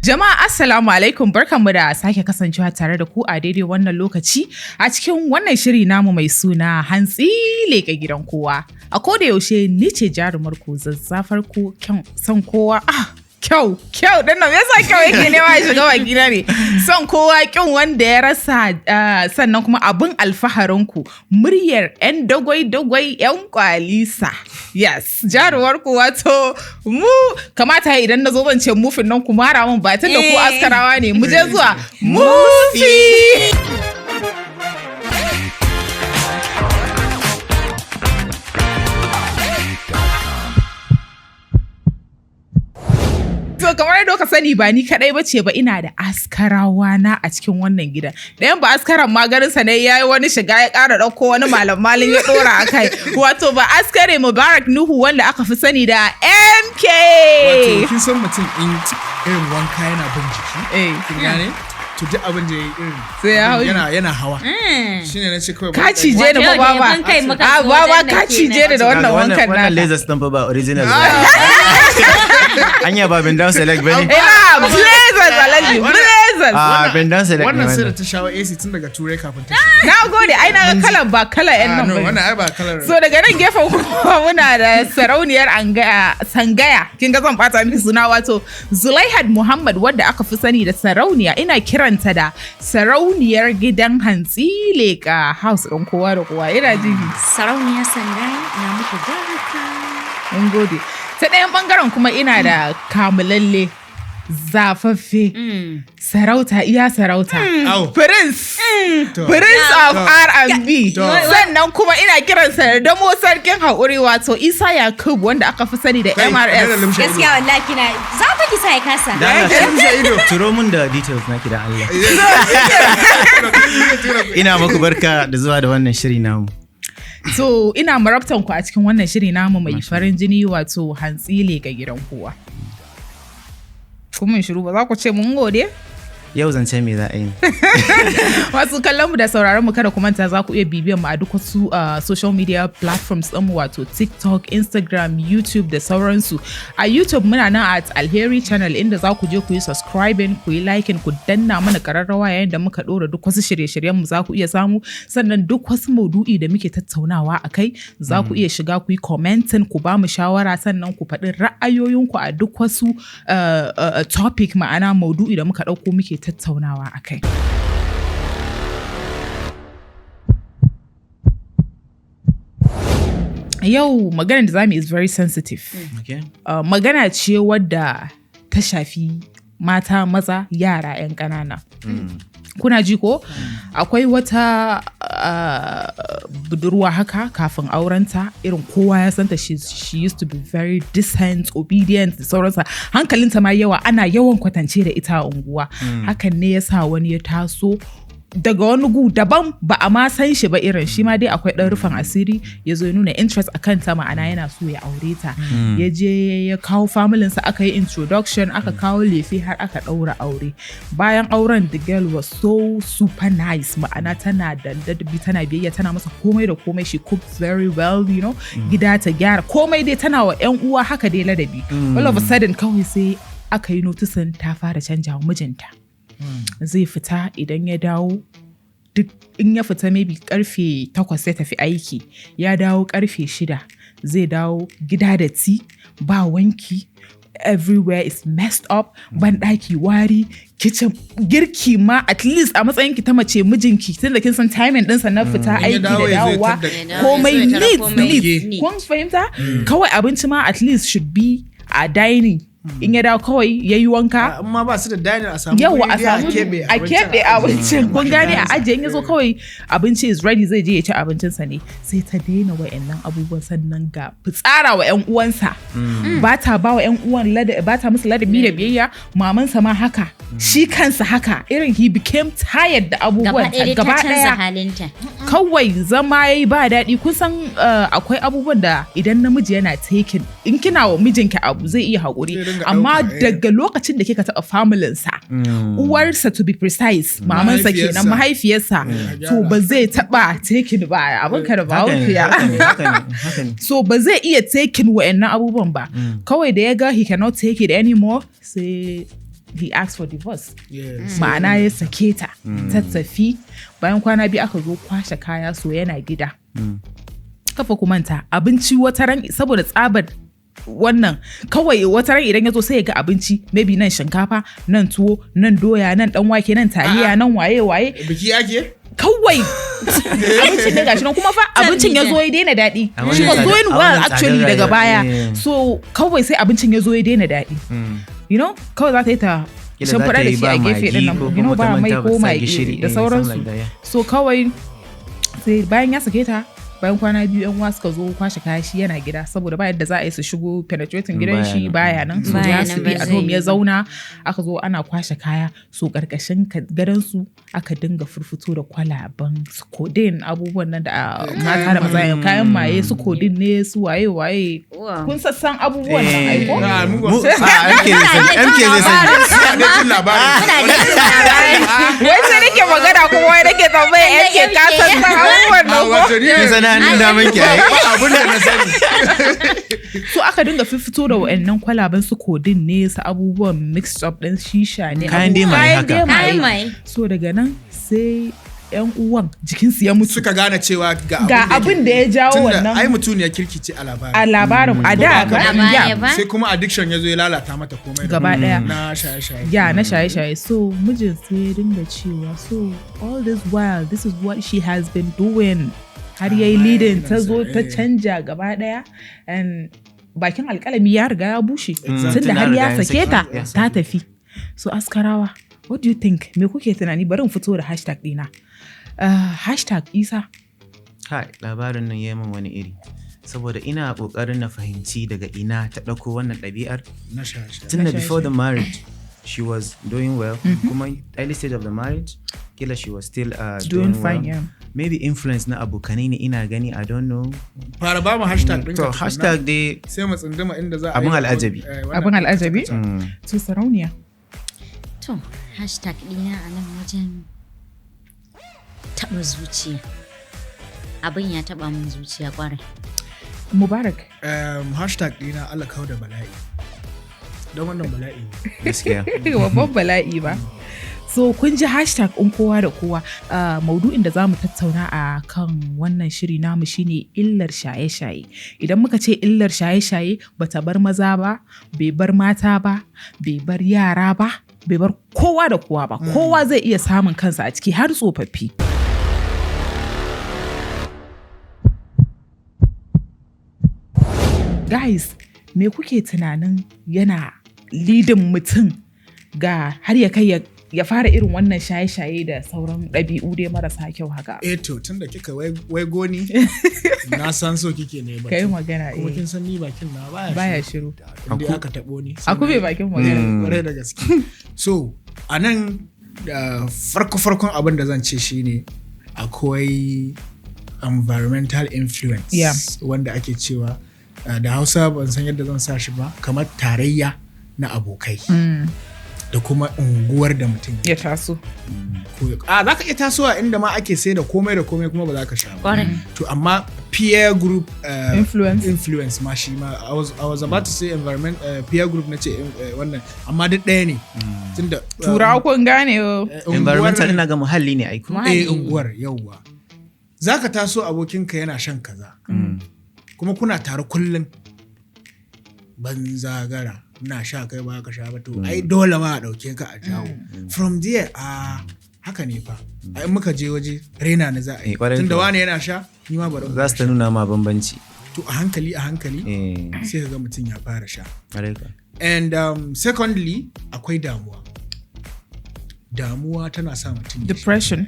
Jama'a, assalamu alaikum, barkanmu da sake kasancewa tare da ku a daidai wannan lokaci a cikin wannan shiri namu mai suna Hantsi Leka Gidan Kowa. A koda yaushe ni ce jarumar ku, zazzafar ku, kyan son kowa. Ah, kyau, kyau, dan nan yasa kyau yake nema ya shiga bakina ne. Son kowa kin wanda ya rasa, sannan kuma abin alfaharin ku, muryar 'yan dagwai-dagwai 'yan kwalisa. Yes, jarumar ku, wato mu kamata idan na zo zan ce mufin nan ku mara mun ba tun da ku askarawa ne, mu je zuwa mufi. To, kamar yadda ka sani, ba ni kadai ba ce ba, ina da askarawa na a cikin wannan gidan. Ɗayan ba askaran maganin sa ne yayi wani shiga ya ƙara ɗauko wani malam malin ya ɗora a kai. Wato ba askare Mubarak Nuhu, wanda aka fi sani da MK. Wato kin san mutum in irin wanka yana bin jiki. Kin gane? To, duk abin da ya yi irin Sai ya hau. yana hawa. Shine na ce kawai Ka cije ni Wato fa yau da baba. yaban kai muka Ah zo baba, wajen ka nan cije ni da kenan. wannan wankan wannan naka. lasers din fa ba original ba. Anya ba Bindown Select bane? Ina blazers, Alhaji, blazers. Ah, Bindown Select ne Wannan sai da wannan. ta shawo AC tun daga Turai kafin ta shigo. Na gode, ai na ga kalan ba kalan yan Ah, nan no, bane. wannan ai ba kalar. So daga nan gefen kuma muna da sarauniyar sangaya. Kin ga zan bata miki suna, wato Zulaihat Muhammad, wadda aka fi sani da Sarauniya. Ina kiranta da sarauniyar gidan Hantsi Leka House ɗin kowa da kowa. Ina jiki. Sarauniya Sangaya na muku barka. Mun gode. Ta ɗayan ɓangaren kuma ina da kamulalle, zafaffe, sarauta iya sarauta. Au. Prince. To. Prince of R&B. To. Sannan kuma ina kiransa da damo sarkin haƙuri, wato Isa Yakub, wanda aka fi sani da Kai, ka daina MRS. lumshe ido. Gaskiya wallahi kina za fa ki sa ya kasa. Da Allah, Ka lumshe ido. turo mun da details naki da Allah. Ina muku barka da zuwa da wannan shiri namu. So ina marabtan ku a cikin wannan shiri namu mai farin jini, wato Hantsi Leka Gidan Kowa. Kuma shiru, ba za ku ce mun gode? Yau zance me za a yi? Masu kallon mu da sauraron mu, kada ku manta za ku iya bibiyan mu a duk wasu social media platforms ɗin mu, wato TikTok, Instagram, YouTube da sauransu. A YouTube muna nan at Alheri Channel, inda za ku je ku yi subscribing, ku yi liking, ku danna mana kararrawa yayin da muka ɗora duk wasu shirye-shiryen mu za ku iya samu. Sannan duk wasu maudu'i da muke tattaunawa a kai za ku iya shiga ku yi commenting, ku ba mu shawara, sannan ku faɗi ra'ayoyinku a duk wasu topic, ma'ana maudu'i da muka ɗauko muke tattaunawa a kai. Yau maganar da zamu yi is very sensitive. Okay. Magana ce wadda ta shafi mata, maza, yara 'yan ƙanana. Kuna ji ko? Akwai wata budurwa haka kafin aurenta, irin kowa ya santa, she used to be very decent, obedient da sauransa. Hankalinta ma yawa, ana yawan kwatance da ita a unguwa. Hakan ne ya sa wani ya taso daga wani gu daban, ba a ma san shi ba, irin shi ma dai akwai ɗan rufin asiri, ya zo ya nuna interest a kanta, ma'ana yana so ya aure ta. Ya je ya kawo familinsa, aka yi introduction, aka kawo lefe, har aka ɗaura aure. Bayan auren, the girl was so super nice, ma'ana tana da ladabi, tana biyayya, tana masa komai da komai. She cooked very well, gida ta gyara komai dai, tana wa 'yan uwa haka dai ladabi. All of a sudden kawai sai aka yi noticing ta fara canja wa mijinta. Zai fita, idan ya dawo, duk in ya fita maybe karfe 8 ya tafi aiki, ya dawo karfe 6, zai dawo gida da ti ba wanki, everywhere is messed up, ban ɗaki wari, kitchen, girki ma, at least a matsayin ki ta mace, mijinki, tunda kin san timing ɗinsa na fita In ya aiki da dawo ya zo ya dawowa, tadda komai Ya zo ya tara neat komai neat. neat. Kun fahimta? Kawai abinci ma at least should be a dining. In ya dawo kawai ya yi wanka, Amma ba su da dining, a samu yau guri a dai samu keɓe a keɓe abincin, kun gane, a ajiye, in ya zo kawai abinci is ready, zai je ya ci abincinsa ne. Sai ta daina wa'annan abubuwan. Sannan ga fitsara wa 'yan uwansa, ba ta ba wa 'yan uwan ba ta musu ladabi da biyayya. Mamansa ma haka, shi kansa haka, irin he became tired da Gaba abubuwan. ɗaya dai ta Gaba canza ɗaya halinta. Kawai zama yayi ba daɗi. Kun san akwai abubuwan da idan namiji yana taking, in kina wa mijinki abu zai iya haƙuri, Zai dinga amma ɗauka, eh. daga lokacin da kika taɓa familinsa, uwarsa to be precise, mamansa kenan, mahaifiyarsa, to ba zai taɓa taking ba, abin ka da ba Haka ne, ya haka ne, haka ne, haka ne. So ba zai iya taking wa'annan abubuwan ba. Kawai da ya ga he cannot take it anymore, sai He asked for divorce. Yes. Ma'ana ya sake ta, ta tafi. Bayan kwana 2 aka zo kwashe kaya, so yana gida. Kafa ku manta abinci, wata ran saboda tsabar wannan kawai, wata ran idan ya zo sai ya ga abinci, maybe nan shinkafa, nan tuwo, nan doya, nan dan wake, nan taliya, nan waye waye. Biki ake? Kawai abincin ne gashi nan. Kuma fa abincin ya zo ya daina daɗi. A wannan She was doing a well wannan actually tsadar daga rayuwa, baya. eh. So kawai sai abincin ya zo ya daina daɗi. Kawai za ta yi ta Kila za shimfiɗa ta da yi shi ba a gefe magi ɗin nan ko you know, kuma ta ba mai manta ba ko ta sa magi gishiri, da eh, sauransu. something like that, yeah. So kawai sai bayan ya sake ta, bayan kwana 2 yan uwa suka zo kwashe kaya, shi yana gida, saboda ba yadda za a yi su shigo penetrating gidan Baya shi nan. baya nan. So Baya ya nan su ba bi at zai home yi ya ba. zauna, aka zo ana kwashe kaya. So karkashin gadon su aka dinga furfuto da kwalaban su codeine, abubuwan nan da mata da maza, kayan maye, su codeine ne, su waye waye. Wow. Kun sassan abubuwan nan ai ko? Ah, mu ba- Mu, a MK zai sani, MK zai sani. Ina da jin labarin. Muna da jin labarin. Wai sai nake magana kuma wai nake tambaya MK, ka san abubuwan Ah, nan ko? wato ni Kin san hannun daman ki ai. ba abin da na sani. So aka dinga fito da wa'annan kwalaben, su codeine ne, su abubuwan mixed up din shisha ne, Kayan dai maye kayan haka. dai maye. Kayan maye. So daga nan sai yan uwan jikinsu ya mutu. Suka gane cewa ga Ga abin da ya jawo Tunda wannan. ai mutuniyar kirki ce a labarin. A labarin a da Ko ba ba haka A baya ya ba? Sai kuma addiction ya zo ya lalata mata komai da Gaba komai. daya. Na shaye-shaye. Ya na shaye-shaye. So mijin sai ya dinga cewa, so all this while this is what she has been doing, har yayi Ah, leading ta zo ta eh. canja gaba daya, and bakin alkalami ya riga ya bushe tunda Tunda har an ya riga ya sake ta sake ta. ta tafi. So askarawa, what do you think? Me kuke tunani? Bari in fito da hashtag dina. Hashtag Isa. Kai, labarin nan ya yi min wani iri. Saboda ina ƙoƙarin na fahimci daga ina ta ɗauko wannan ɗabi'ar. Na shaye-shaye. Tunda Na before the marriage, she was doing well. Kuma early stage of the marriage, kila she was still Doing doing, fine, well. yeah. Maybe influence na abokanai ne, ina gani, I don't know. Fara ba mu hashtag ɗinka To tukunna. hashtag dai Sai mu tsunduma inda za a Abin yi al'ajabi. wannan Abin al'ajabi. To sarauniya. To, hashtag ɗina a nan wajen taɓa zuciya. Abin ya taɓa min zuciya ƙwarai. Mubarak. Hashtag ɗina, Allah kawo da bala'i. Don wannan bala'i ne. Gaskiya. Babban bala'i ba. So kun ji hashtag ɗin kowa da kowa. Maudu'in da za mu tattauna a kan wannan shiri namu shine illar shaye-shaye. Idan muka ce illar shaye-shaye, bata bar maza ba, bai bar mata ba, bai bar yara ba, bai bar kowa da kowa ba. Kowa zai iya samun kansa a ciki, har tsofaffi. Guys, me kuke tunanin yana leading mutum ga har ya kai ya fara irin wannan shaye-shaye da sauran ɗabi'u dai marasa kyau haka? Eh, to tunda kika wai goni, na san so kike ne ba. Kai magana. Kuma Eh. kin san ni bakin na baya Baya shiru. Inda aka taɓo ni. Sai Aku bai bakin magana. Kwarai da gaske. So, a nan da farko-farkon abin da zan ce shine akwai environmental influence wanda ake cewa da Hausa ban san yadda zan sa shi ba, kamar tarayya na abokai da kuma unguwar da mutum Ya taso. ko a za ka iya tasowa inda ma ake sai da komai da komai kuma ba za ka sha ba. Kwarai. To amma peer group Influence. Influence ma shi ma I was about to say environment, peer group na ce, wannan amma duk ɗaya ne tunda Turawa kun gane o. Environmental ina ga muhalli ne aiko. Muhalli. Eh, unguwar, yauwa. Za ka taso abokinka yana shan kaza kuma kuna tare kullum, banza gara na sha, kai ba ka sha ba, to ai dole ma a ɗauke ka a jawo. From there, a haka ne fa, ai in muka je waje raina na za a yi, Eh, kwarai tunda kuwa. wani yana sha, ni ma bari in Za su ta nuna ma bambanci. To a hankali a hankali Eh, sai ka ga mutum ya fara sha. Kwarai kuwa. And secondly, akwai damuwa. Damuwa tana sa mutum ya sha. Depression.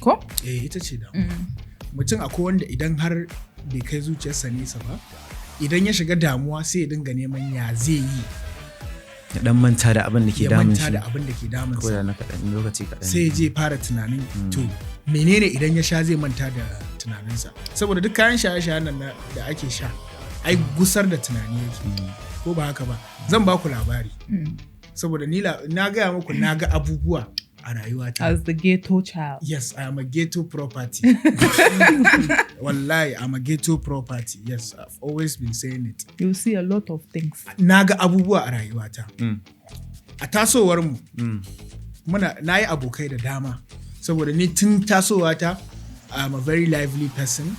Ko? Eh, ita ce damuwa. Mutum akwai wanda idan har bai kai zuciyarsa nesa ba, idan ya shiga damuwa sai ya dinga neman ya zai yi Ya dan manta da abin da ke ya damun manta shi. da abin da ke Ko damunsa. da na kaɗan lokaci kaɗan. Sai ya je fara tunanin, to menene idan ya sha zai manta da tunaninsa? Saboda duk kayan shaye-shayen nan da ake sha ai gusar da tunani yake, ko ba haka ba? Zan ba ku labari, saboda ni na gaya muku na ga abubuwa a rayuwata. As the ghetto child. Yes, I am a ghetto property. Wallahi, I'm a ghetto property. Yes, I've always been saying it. You see a lot of things. Na ga abubuwa a rayuwata. A tasowar mu, muna na yi abokai da dama, saboda ni tun tasowata I'm a very lively person,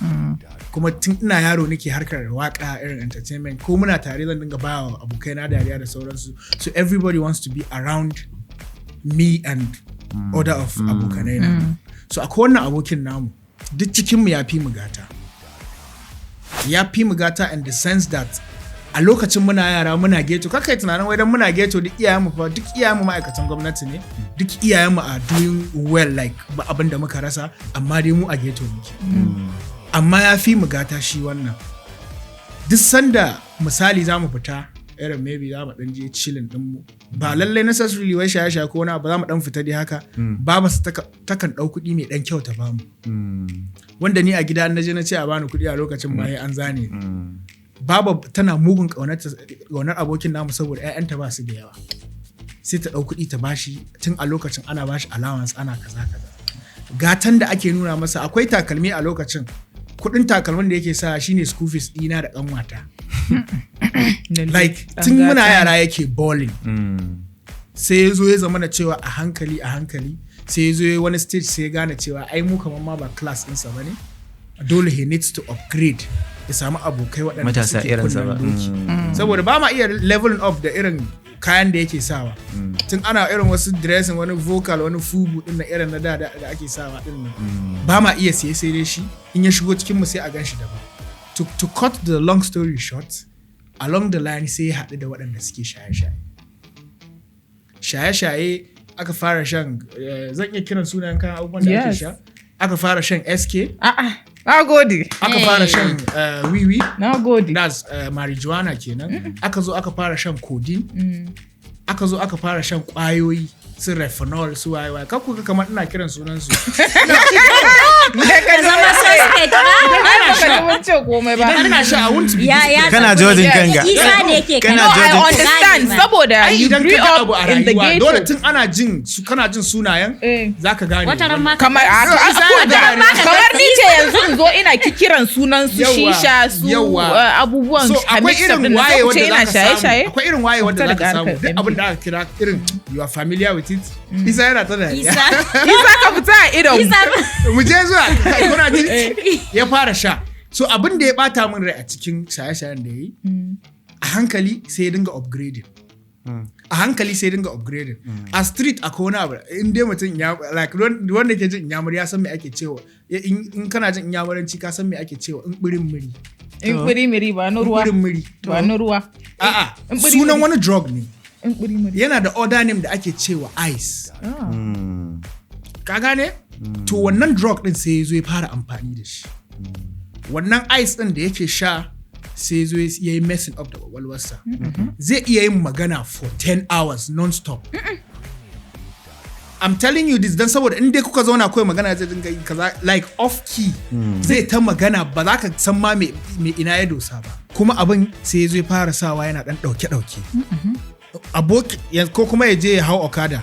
kuma tun ina yaro nake harkar waka, irin entertainment, ko muna tare zan dinga ba wa abokai na dariya da sauransu. So everybody wants to be around me and other of abokanai na. So akwai wannan abokin namu, duk cikin mu ya fi mu gata, ya fi mu gata in the sense that a lokacin muna yara, muna ghetto, kaka yi tunanin wai dan muna ghetto, duk iyayenmu fa, duk iyayenmu ma'aikatan gwamnati ne, duk iyayenmu are doing well, like ba abin da muka rasa, amma dai mu a ghetto muke. Amma ya fi mu gata shi wannan. Duk sanda misali za mu fita, irin maybe za mu dan je chilling din mu, ba lallai necessarily wai shaye shaye ko wani abu, za mu dan fita dai haka, baba su takan dau kuɗi mai dan kyau ta bamu, wanda ni a gida na je na ce a bani kuɗi a lokacin ma an zane ni. Baba tana mugun ƙaunar abokin namu saboda 'ya'yanta ba su da yawa, sai ta ɗau kuɗi ta bashi. Tun a lokacin ana bashi allowance, ana kaza kaza. Gatan da ake nuna masa, akwai takalmi a lokacin, kuɗin takalmin da yake sa shine school fees ɗina da ƙanwata. Like tun muna yara yake balling. Sai ya zo ya zama na cewa a hankali a hankali sai ya zo ya wani stage, sai ya gane cewa ai mu kamar ma ba class ɗinsa ba ne, dole he needs to upgrade, ya samu abokai waɗanda Matasa suke irinsa kunnen ba. doki, saboda ba ma iya leveling up da irin kayan da yake sawa. Tun ana irin wasu dressing, wani vocal, wani fubu din na irin na da da ake sawa din nan, ba ma iya siye, sai dai shi in ya shigo cikin mu sai a gan shi daban. To cut the long story short, along the line sai ya haɗu da waɗanda suke shaye-shaye. Shaye-shaye aka fara shan, zan iya kiran sunayen kayan abubuwan da ake Yes. sha. Aka fara shan SK. A'a, na gode. Aka fara shan wiwi. Na gode. That's marijuana kenan. Aka zo aka fara shan codeine. Aka zo aka fara shan kwayoyi, su refinol, su waye waye. Kar ku ga kamar ina kiran sunan su. Ka zama suspect ba? Ai baka ji mun ce komai ba. Idan ina sha, I won't be Ya ya Kana judging kanka. Isa ne yake. Kana No, I judging. understand, saboda Ai you idan grew ka ga up abu a in the rayuwa, dole ghetto. tun ana jin su, kana jin sunayen, zaka gane. Wata ran ma Kamar Isa yana da kamar ni ce yanzu in zo ina kikiran sunan su Yawwa, shisha, su yawwa. abubuwan So akwai mix up irin din nan, sai waye ku ce wanda ina zaka samu, shaye-shaye. akwai irin waye wanda Fita zaka daga samu, harkar duk abin da aka kira irin, you are familiar with it. Isa yana ta dariya. Isa. Isa, ka fita a idon. Isa. Mu je zuwa, kuna ji, ya fara sha. So abin da ya bata min rai a cikin shaye-shayen da ya yi, a hankali sai ya dinga upgrading, a hankali sai ya dinga upgrading. A street akwai wani abu, in dai mutum ya like wanda ke jin Inyamuri ya san me ake cewa, in kana jin Inyamuranci ka san me ake cewa in birin muri. In biri miri, ba na ruwa. Birin muri. Ba na ruwa. A'a, In biri sunan miri. wani drug ne. In biri miri. Yana da other name da ake cewa ice. Ka gane? To wannan drug din sai ya zo ya fara amfani da shi. Wannan ice din da yake sha, sai ya zo ya yi messing up da kwakwalwarsa. Zai iya yin magana for 10 hours non-stop. I'm telling you this dan saboda in dai kuka zauna kawai, magana zai dinga yi kaza, like off key, zai ta magana, ba za ka san ma me ina ya dosa ba. Kuma abin sai ya zo ya fara sawa yana dan dauke dauke aboki, ko kuma ya je ya hau okada,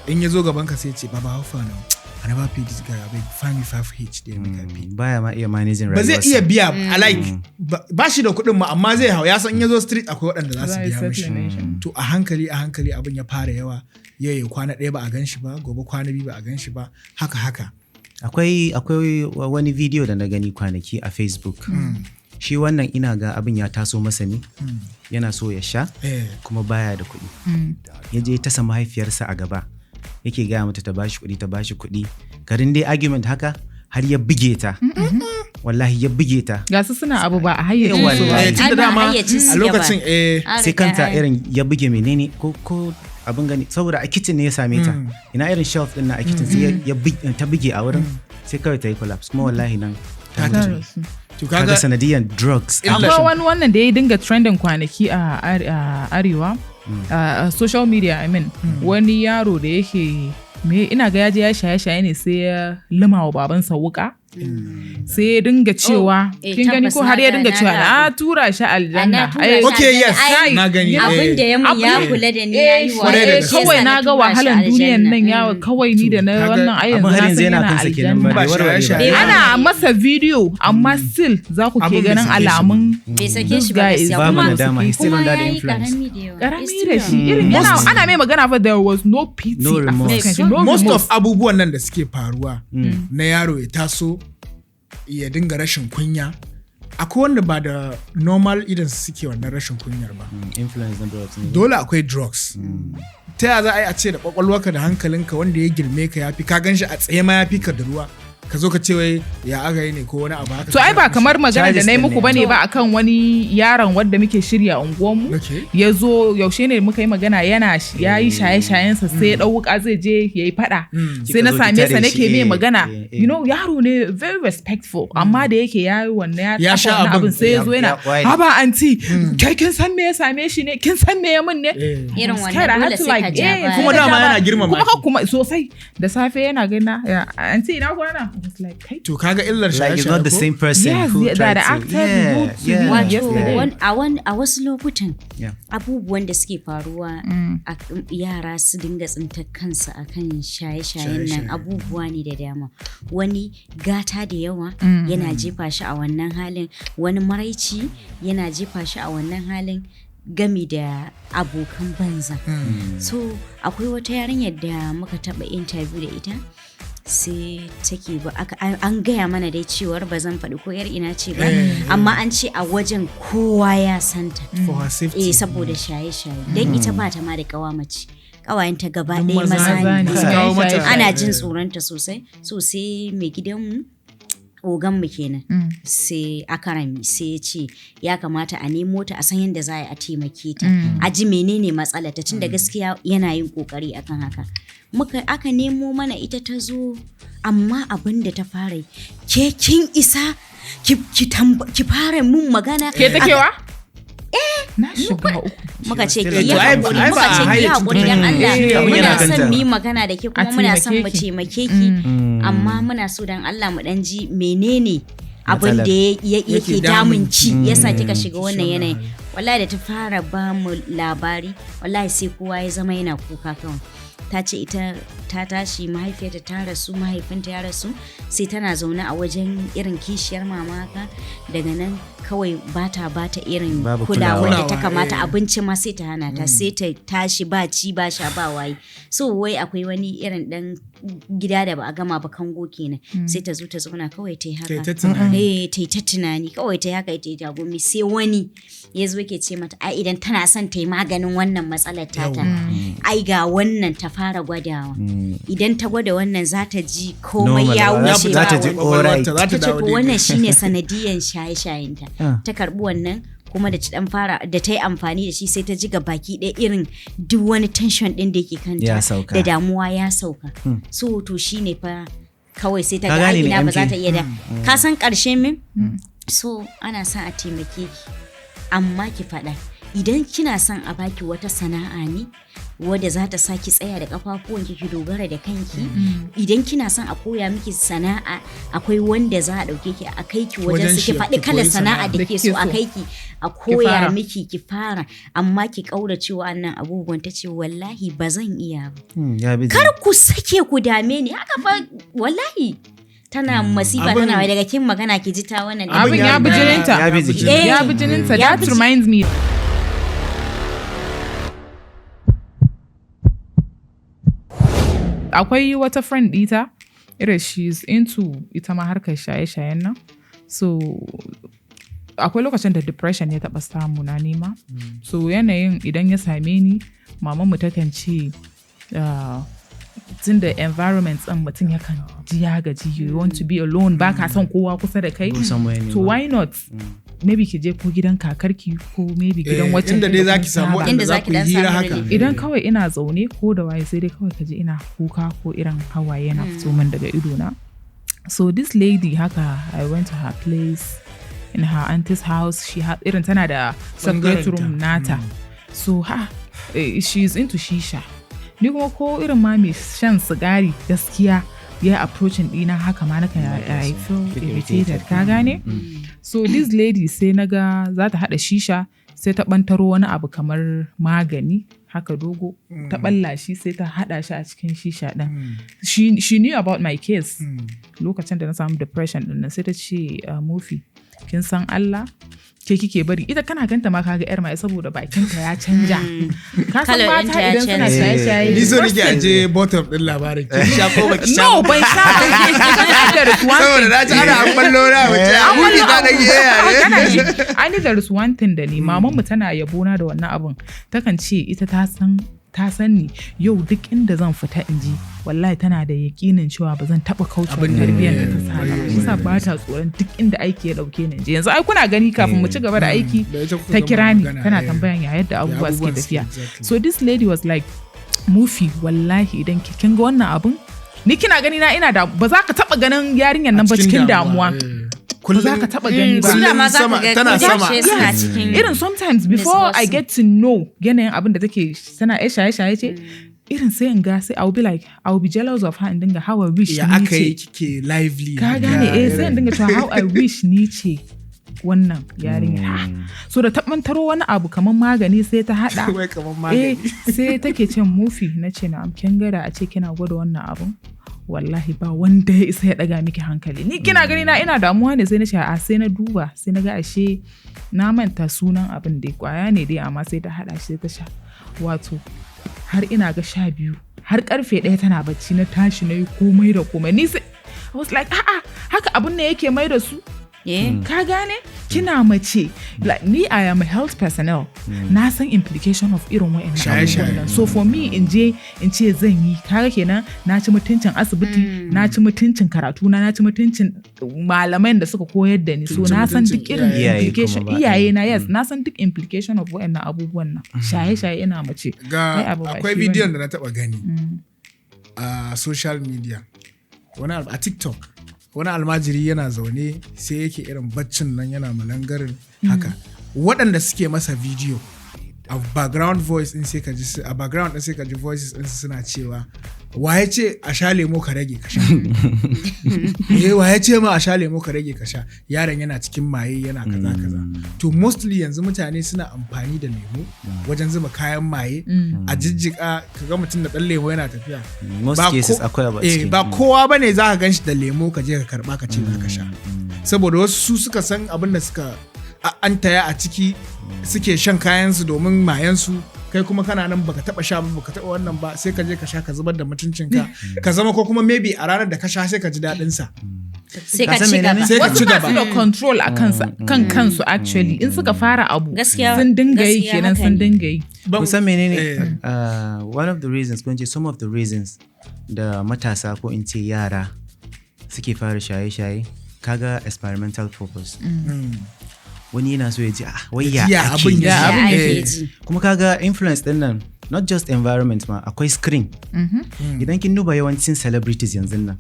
in ya zo gaban ka sai ya ce, "Baba, how far now? I never pay this guy. Abeg, find me 5H there make I pay." Baya ma iya managing Ba zai rayuwarsa. iya biya a like ba shi da kuɗin ma, amma zai hau, ya san in ya zo street akwai waɗanda za su Za a yi biya mishi. settling shi. To a hankali a hankali abin ya fara yawa. Yau ya kwana ɗaya ba a gan shi ba, gobe kwana 2 ba a gan shi ba, haka haka. Akwai wani video da na gani kwanaki a Facebook. Shi wannan ina ga abin ya taso masa ne, yana so ya sha, kuma baya da kuɗi. Ya je tasa mahaifiyarsa a gaba, yake gaya mata ta bashi kuɗi, ta bashi kuɗi. Garin dai argument haka har ya buge ta. Wallahi ya buge ta. Ga su suna abu ba a hayyacin su ba. Wallahi. Eh, tun da Ai, ba dama hayyacin su a lokacin An Sai riga kanta an- irin ya buge menene ko abin gani, saboda a kitchen ne ya same ta. Ina irin shelf din na a kitchen, sai ta buge a wurin, sai kawai ta yi collapse, kuma wallahi nan ta Ta mutu. mutu. To Kaga kaga sanadiyan drugs. Illa. Akwai wani wannan da ya dinga trending kwanaki a arewa, a social media, I mean, wani yaro da yake me, ina ga yaje ya shaye shaye ne, sai ya lima wa babansa wuka. Sai ya dinga cewa, Oh, eh, kin gani ko tabbas har ya na ga- dinga na cewa ga na abu. tura shi aljanna. Na tura Ai, shi Okay, yes. Ai, Na gani. Abin da ya mun ya Abin- kula da ni ya yi wa. Kwarai da gaske. Kawai na ga wahalan duniyan nan ya kawai ni da na Kaga wannan ai Abin yanzu har na yanzu san yana yana kansa kenan ba aljanna. bai Ba warware ba. shaye-shaye. Ana masa video amma still za ku ke Abin bai ganin sake shi ba. alamun Bai sake this shi ba guy is gaskiya. Babu Kuma nadama, he's still kuma under the ya yi influence. karami da yawa. Karami He's da still shi young. irin yana ana mai magana fa, there was no pity No a remorse. fuskan shi, no Most remorse. of abubuwan nan da suke faruwa na yaro ya taso ya dinga rashin kunya, akwai wanda ba da normal idan su suke wannan rashin kunyar ba. Influence na drugs ne. Dole akwai drugs. Ta ya za a yi a ce da kwakwalwarka da hankalinka, wanda ya girme ka ya fi ka ganshi a tsaye ma ya fi ka da ruwa, ka zo ka ce wai ya aka yi ne ko wani abu haka? To ai ba kamar magana da Charges na yi din muku ne. bane ba akan wani yaron wanda muke shirya unguwanmu. Okay. Ya zo yaushe ne muka yi magana, yana ya yi shaye-shayensa, sai ya ɗau wuka zai je ya yi faɗa. Sai na Kika zo ki same sa tare nake shi, mai eh, magana. eh, eh. Yaro ne very respectful, amma da yake ya yi wannan Ya ya sha taɓa wannan abin. abin, sai ya zo yana Ya waye. "Haba anti, kai kin san me ya same shi ne? Kin san me ya mun ne?" Eh. Irin Scared, wannan I had dole to sai ka like, ja eh, baya. Kuma dama yana girmama kuma ki. ka kuma sosai da safe yana gana ya "Anti, ina kwana?" I was like, "Kai." To kaga illar Like it's shaye-shaye not the ko? same person Yes, who yeah, tried that to acted rude to me Wato yesterday. a wasu lokutan Yeah. abubuwan da suke faruwa a yara su dinga tsintar kansu akan shaye-shayen nan, Shaye-shaye. abubuwa ne da dama. Wani gata da yawa yana jefa shi a wannan halin, wani maraici yana jefa shi a wannan halin, gami da abokan banza. So akwai wata yarinyar da muka taɓa interview da ita, sai take ba aka an gaya mana dai cewar, ba zan faɗi ko yar ina ce ba, amma an ce a wajen kowa ya santa For her safety. Eh, saboda shaye-shaye, don ita ba ta ma da kawa mace, kawayenta gaba Duk ɗaya maza maza ne. Su kawo mata. Ana jin tsoronta sosai. So sai mai gidanmu, oganmu kenan, sai akarami sai ya ce ya kamata a nemo ta, a san yadda za a yi a taimake ta, a ji menene matsalar ta, tunda gaskiya yana yin kokari akan haka. Muka aka nemo mana ita, ta zo, amma abin da ta fara yi, "Ke kin isa ki fara mun magana?" Ke takewa? Na shiga uku. Muka ce Still ki yi a ai haƙuri, ba muka a ce ki yi hayyacin haƙuri dan ta. Allah, Abin muna yana son kanta. mu yi magana da ke A kuma muna son mu taimake taimake ki, amma muna so dan Allah mu dan ji menene abin da yake Yake damun damun ki yasa kika shiga wannan yanayin. Wallahi da ta fara ba mu labari, wallahi sai kowa ya zama yana kuka kawai. Ta ce ita ta tashi mahaifiyarta ta rasu, mahaifinta ya rasu, sai tana zaune a wajen irin kishiyar mama haka. Daga nan kawai bata irin Babu kulawa da ta kulawa. kamata, Eh. abinci ma sai ta hana ta, sai ta tashi ba ci ba sha ba waye. So wai akwai wani irin dan gida da ba a gama ba, kango kenan, sai ta zo ta zauna kawai ta yi Ta yi haka ta tunani. eh, ta yi ta tunani kawai, ta yi haka, ta yi tagumi. Sai wani ya zo ke ce mata ai idan tana son ta yi maganin wannan matsalar tata, ai ga wannan ta fara gwadawa, idan ta gwada wannan za ta ji komai Normal, ya za wuce ta ba ji wani. alright. Kwakwalwarta za ta Ta ce dawo to daidai. wannan shine sanadiyan shaye-shayenta. Ah. Ta karbi wannan kuma da ta dan fara da ta yi amfani da shi, sai ta ji ga baki ɗaya irin duk wani tension ɗin da yake kanta Ya sauka. da damuwa ya sauka. So to shine fa kawai sai ta Ka ga ai gane ne, ina ba za MK? ta iya da ka san ƙarshe min. So ana son a taimake ki, amma ki faɗa idan kina son a baki wata sana'a ne wadda za ta sa ki tsaya da kafafuwanki ki dogara da kanki. Idan kina son a koya miki sana'a, akwai wanda za a ɗauke ki a kai ki wajen Wajen su, ki shi, faɗi ki kalar koyi sana'a sana'a. da Da ke kike so a so. kai ki a koya fara. miki ki fara, amma ki ƙaurace wa'annan abubuwan. Ta ce wallahi ba zan iya ba, Ya bi kar ku sake ku dame ni haka fa. Wallahi tana masifa, Abin- tana daga kin magana ki ji ta wannan. Abin ya bi jininta. Ya bi jikinta. Eh. Ya bi jininta. Ya That bi reminds me. Akwai wata friend ɗita, irin she's into ita ma harkar shaye-shayen nan. So akwai lokacin da depression ya taɓa samu na nema. So yanayin idan ya same ni, mamanmu takan ce tun da environment ɗin mutum yakan ji ya gaji, you want to be alone, ba ka son kowa kusa da kai. Go somewhere ne To ma. why not maybe ki je ko gidan kakarki ko maybe gidan Eh, wacce inda dai kun zaki samu saba. waɗanda Inda za zaki ku yi dan hira samu haka. relief. Idan kawai ina zaune ko da waye, sai dai kawai ka ji ina kuka ko irin hawaye yana fito min daga idona. So this lady haka, I went to her place, in her auntie's house. She had irin tana da separate Ɓangarenta. room nata. So ha she's into shisha. Ni kuma ko irin ma mai shan sigari gaskiya ya approaching dina haka ma nakan, I feel irritated, ka gane? So this lady, sai naga za ta haɗa shisha, sai ta ɓantaro wani abu kamar magani haka dogo, ta ɓalla shi, sai ta haɗa shi a cikin shisha ɗin. She knew about my case lokacin da na samu depression ɗin nan. Sai ta ce, "Mufi, kin san Allah, ke kike bari ita, kana ganta ma kaga yar mai, saboda bakinta ya canja." Ka san Colour mata ɗinta ya idan suna canza. shaye-shaye. Ni so nake a je bottom din labarin. Kin sha ko baki sha? No, ban sha ba. Because there is one Saboda thing. na ji ana an ballo na wace An mufi ballo ta dage abu. yare. Kana ji, I need, there is one thing da ni maman mu tana yabona da wannan abun. Takan ce ita ta san ni yau duk inda zan fita in ji, wallahi tana da yakinin cewa ba zan taba kauce Abin da- tarbiyyar da ta sa ba. Shi sa ba ta tsoron duk inda aiki ya dauke ni in je. Yanzu ai kuna gani, kafin mu ci gaba da aiki Da ita kuka ta gama kira ni magana, tana tambayan ya yadda abubuwa suke abubuwan suke, tafiya. Exactly. So this lady was like, "Mufi, wallahi idan kin ga wannan abun, ni kina gani na ina da, ba za ka taba ganin yarinyar nan ba cikin damuwa, ba za ka taba gani ba." Su da ma za ka sama- ga tana sama. kodayaushe suna cikin Irin sometimes before I Miss get to know yanayin abin da take, tana yar shaye-shaye ce, irin sai in ga, sai I will be like, I will be jealous of her, in dinga, "How I wish Ya ni aka yi ce." kike lively Ka haka, gane? Eh, sai in irin. dinga cewa, "How I wish ni ce wannan yarinya." So da tabantaro wani abu kamar magani sai ta hada. Wai kamar Eh, magani. sai take ce, "Mufi," na ce, "Na'am." "Kin ga da a ce kina gwada wannan abun, wallahi ba wanda ya isa ya daga miki hankali. Ni kina gani na ina damuwa ne?" Sai na ce a, sai na duba, sai na ga ashe na manta sunan abin dai, kwaya ne dai, amma sai ta hada shi, sai ta sha. Wato har ina ga 12, har karfe 1 tana bacci, na tashi na yi komai da komai. Ni sai I was like, "A'a, haka abun ne yake mai da su." Ka gane? Kina mace, like ni, I am a health personnel, na san implication of irin wa'annan Shaye-shaye. abubuwan nan. So for me in je in ce zan yi, kaga kenan na ci mutuncin asibiti, na ci mutuncin karatu na, na ci mutuncin malaman da suka koyar da ni. So Kin ci na san mutuncin duk irin iyaye. implication Kuma ba. iyaye na, yes, na san duk implication of wa'annan abubuwan nan, shaye-shaye ina mace. Ai Ga abu ba akwai shi bane. bidiyon da na taba gani a social media, wani a TikTok, wani almajiri yana zaune, sai yake irin baccin nan, yana malangarin haka. Waɗanda suke masa bidiyo, a background voice din sai ka ji a background din sai ka ji voices din su suna cewa, "Wa ya ce a sha lemo ka rage ka sha? Eh, wa ya ce ma a sha lemo ka rage ka sha?" Yaron yana cikin maye, yana kaza kaza. To mostly yanzu mutane suna amfani da lemo wajen zuba kayan maye a jijjika, kaga mutum da ɗan lemo yana tafiya. Most Ba cases akwai abu a eh, ciki. ba kowa bane za ka gan shi da lemo ka je ka karba ka ce za ka sha, saboda wasu su suka san abin da suka an taya a ciki suke shan kayansu domin mayansu. Kai kuma kana nan baka taba sha ba, baka taba wannan ba, sai ka je ka sha, ka zubar da mutuncinka, ka zama, ko kuma maybe a ranar da ka sha sai ka ji daɗin sa. Sai ka Ka san ci menene? gaba. Sai ka Wasu ci ba gaba. su da control a kansa, kan kansu. Actually, in suka fara abu, sun dinga yi Gaskiya kenan, haka sun ne. dinga yi. Kun san menene? Eh. One of the reasons, ko in ce some of the reasons da matasa, ko in ce yara, suke fara shaye-shaye, kaga experimental purpose. Wani yana so ya ji, ah, wai ya Ya ake abin yi? ya Ya abin ake eh. ji. Kuma kaga influence din nan, not just environment ma, akwai screen. Idan kin duba yawancin celebrities yanzu nan,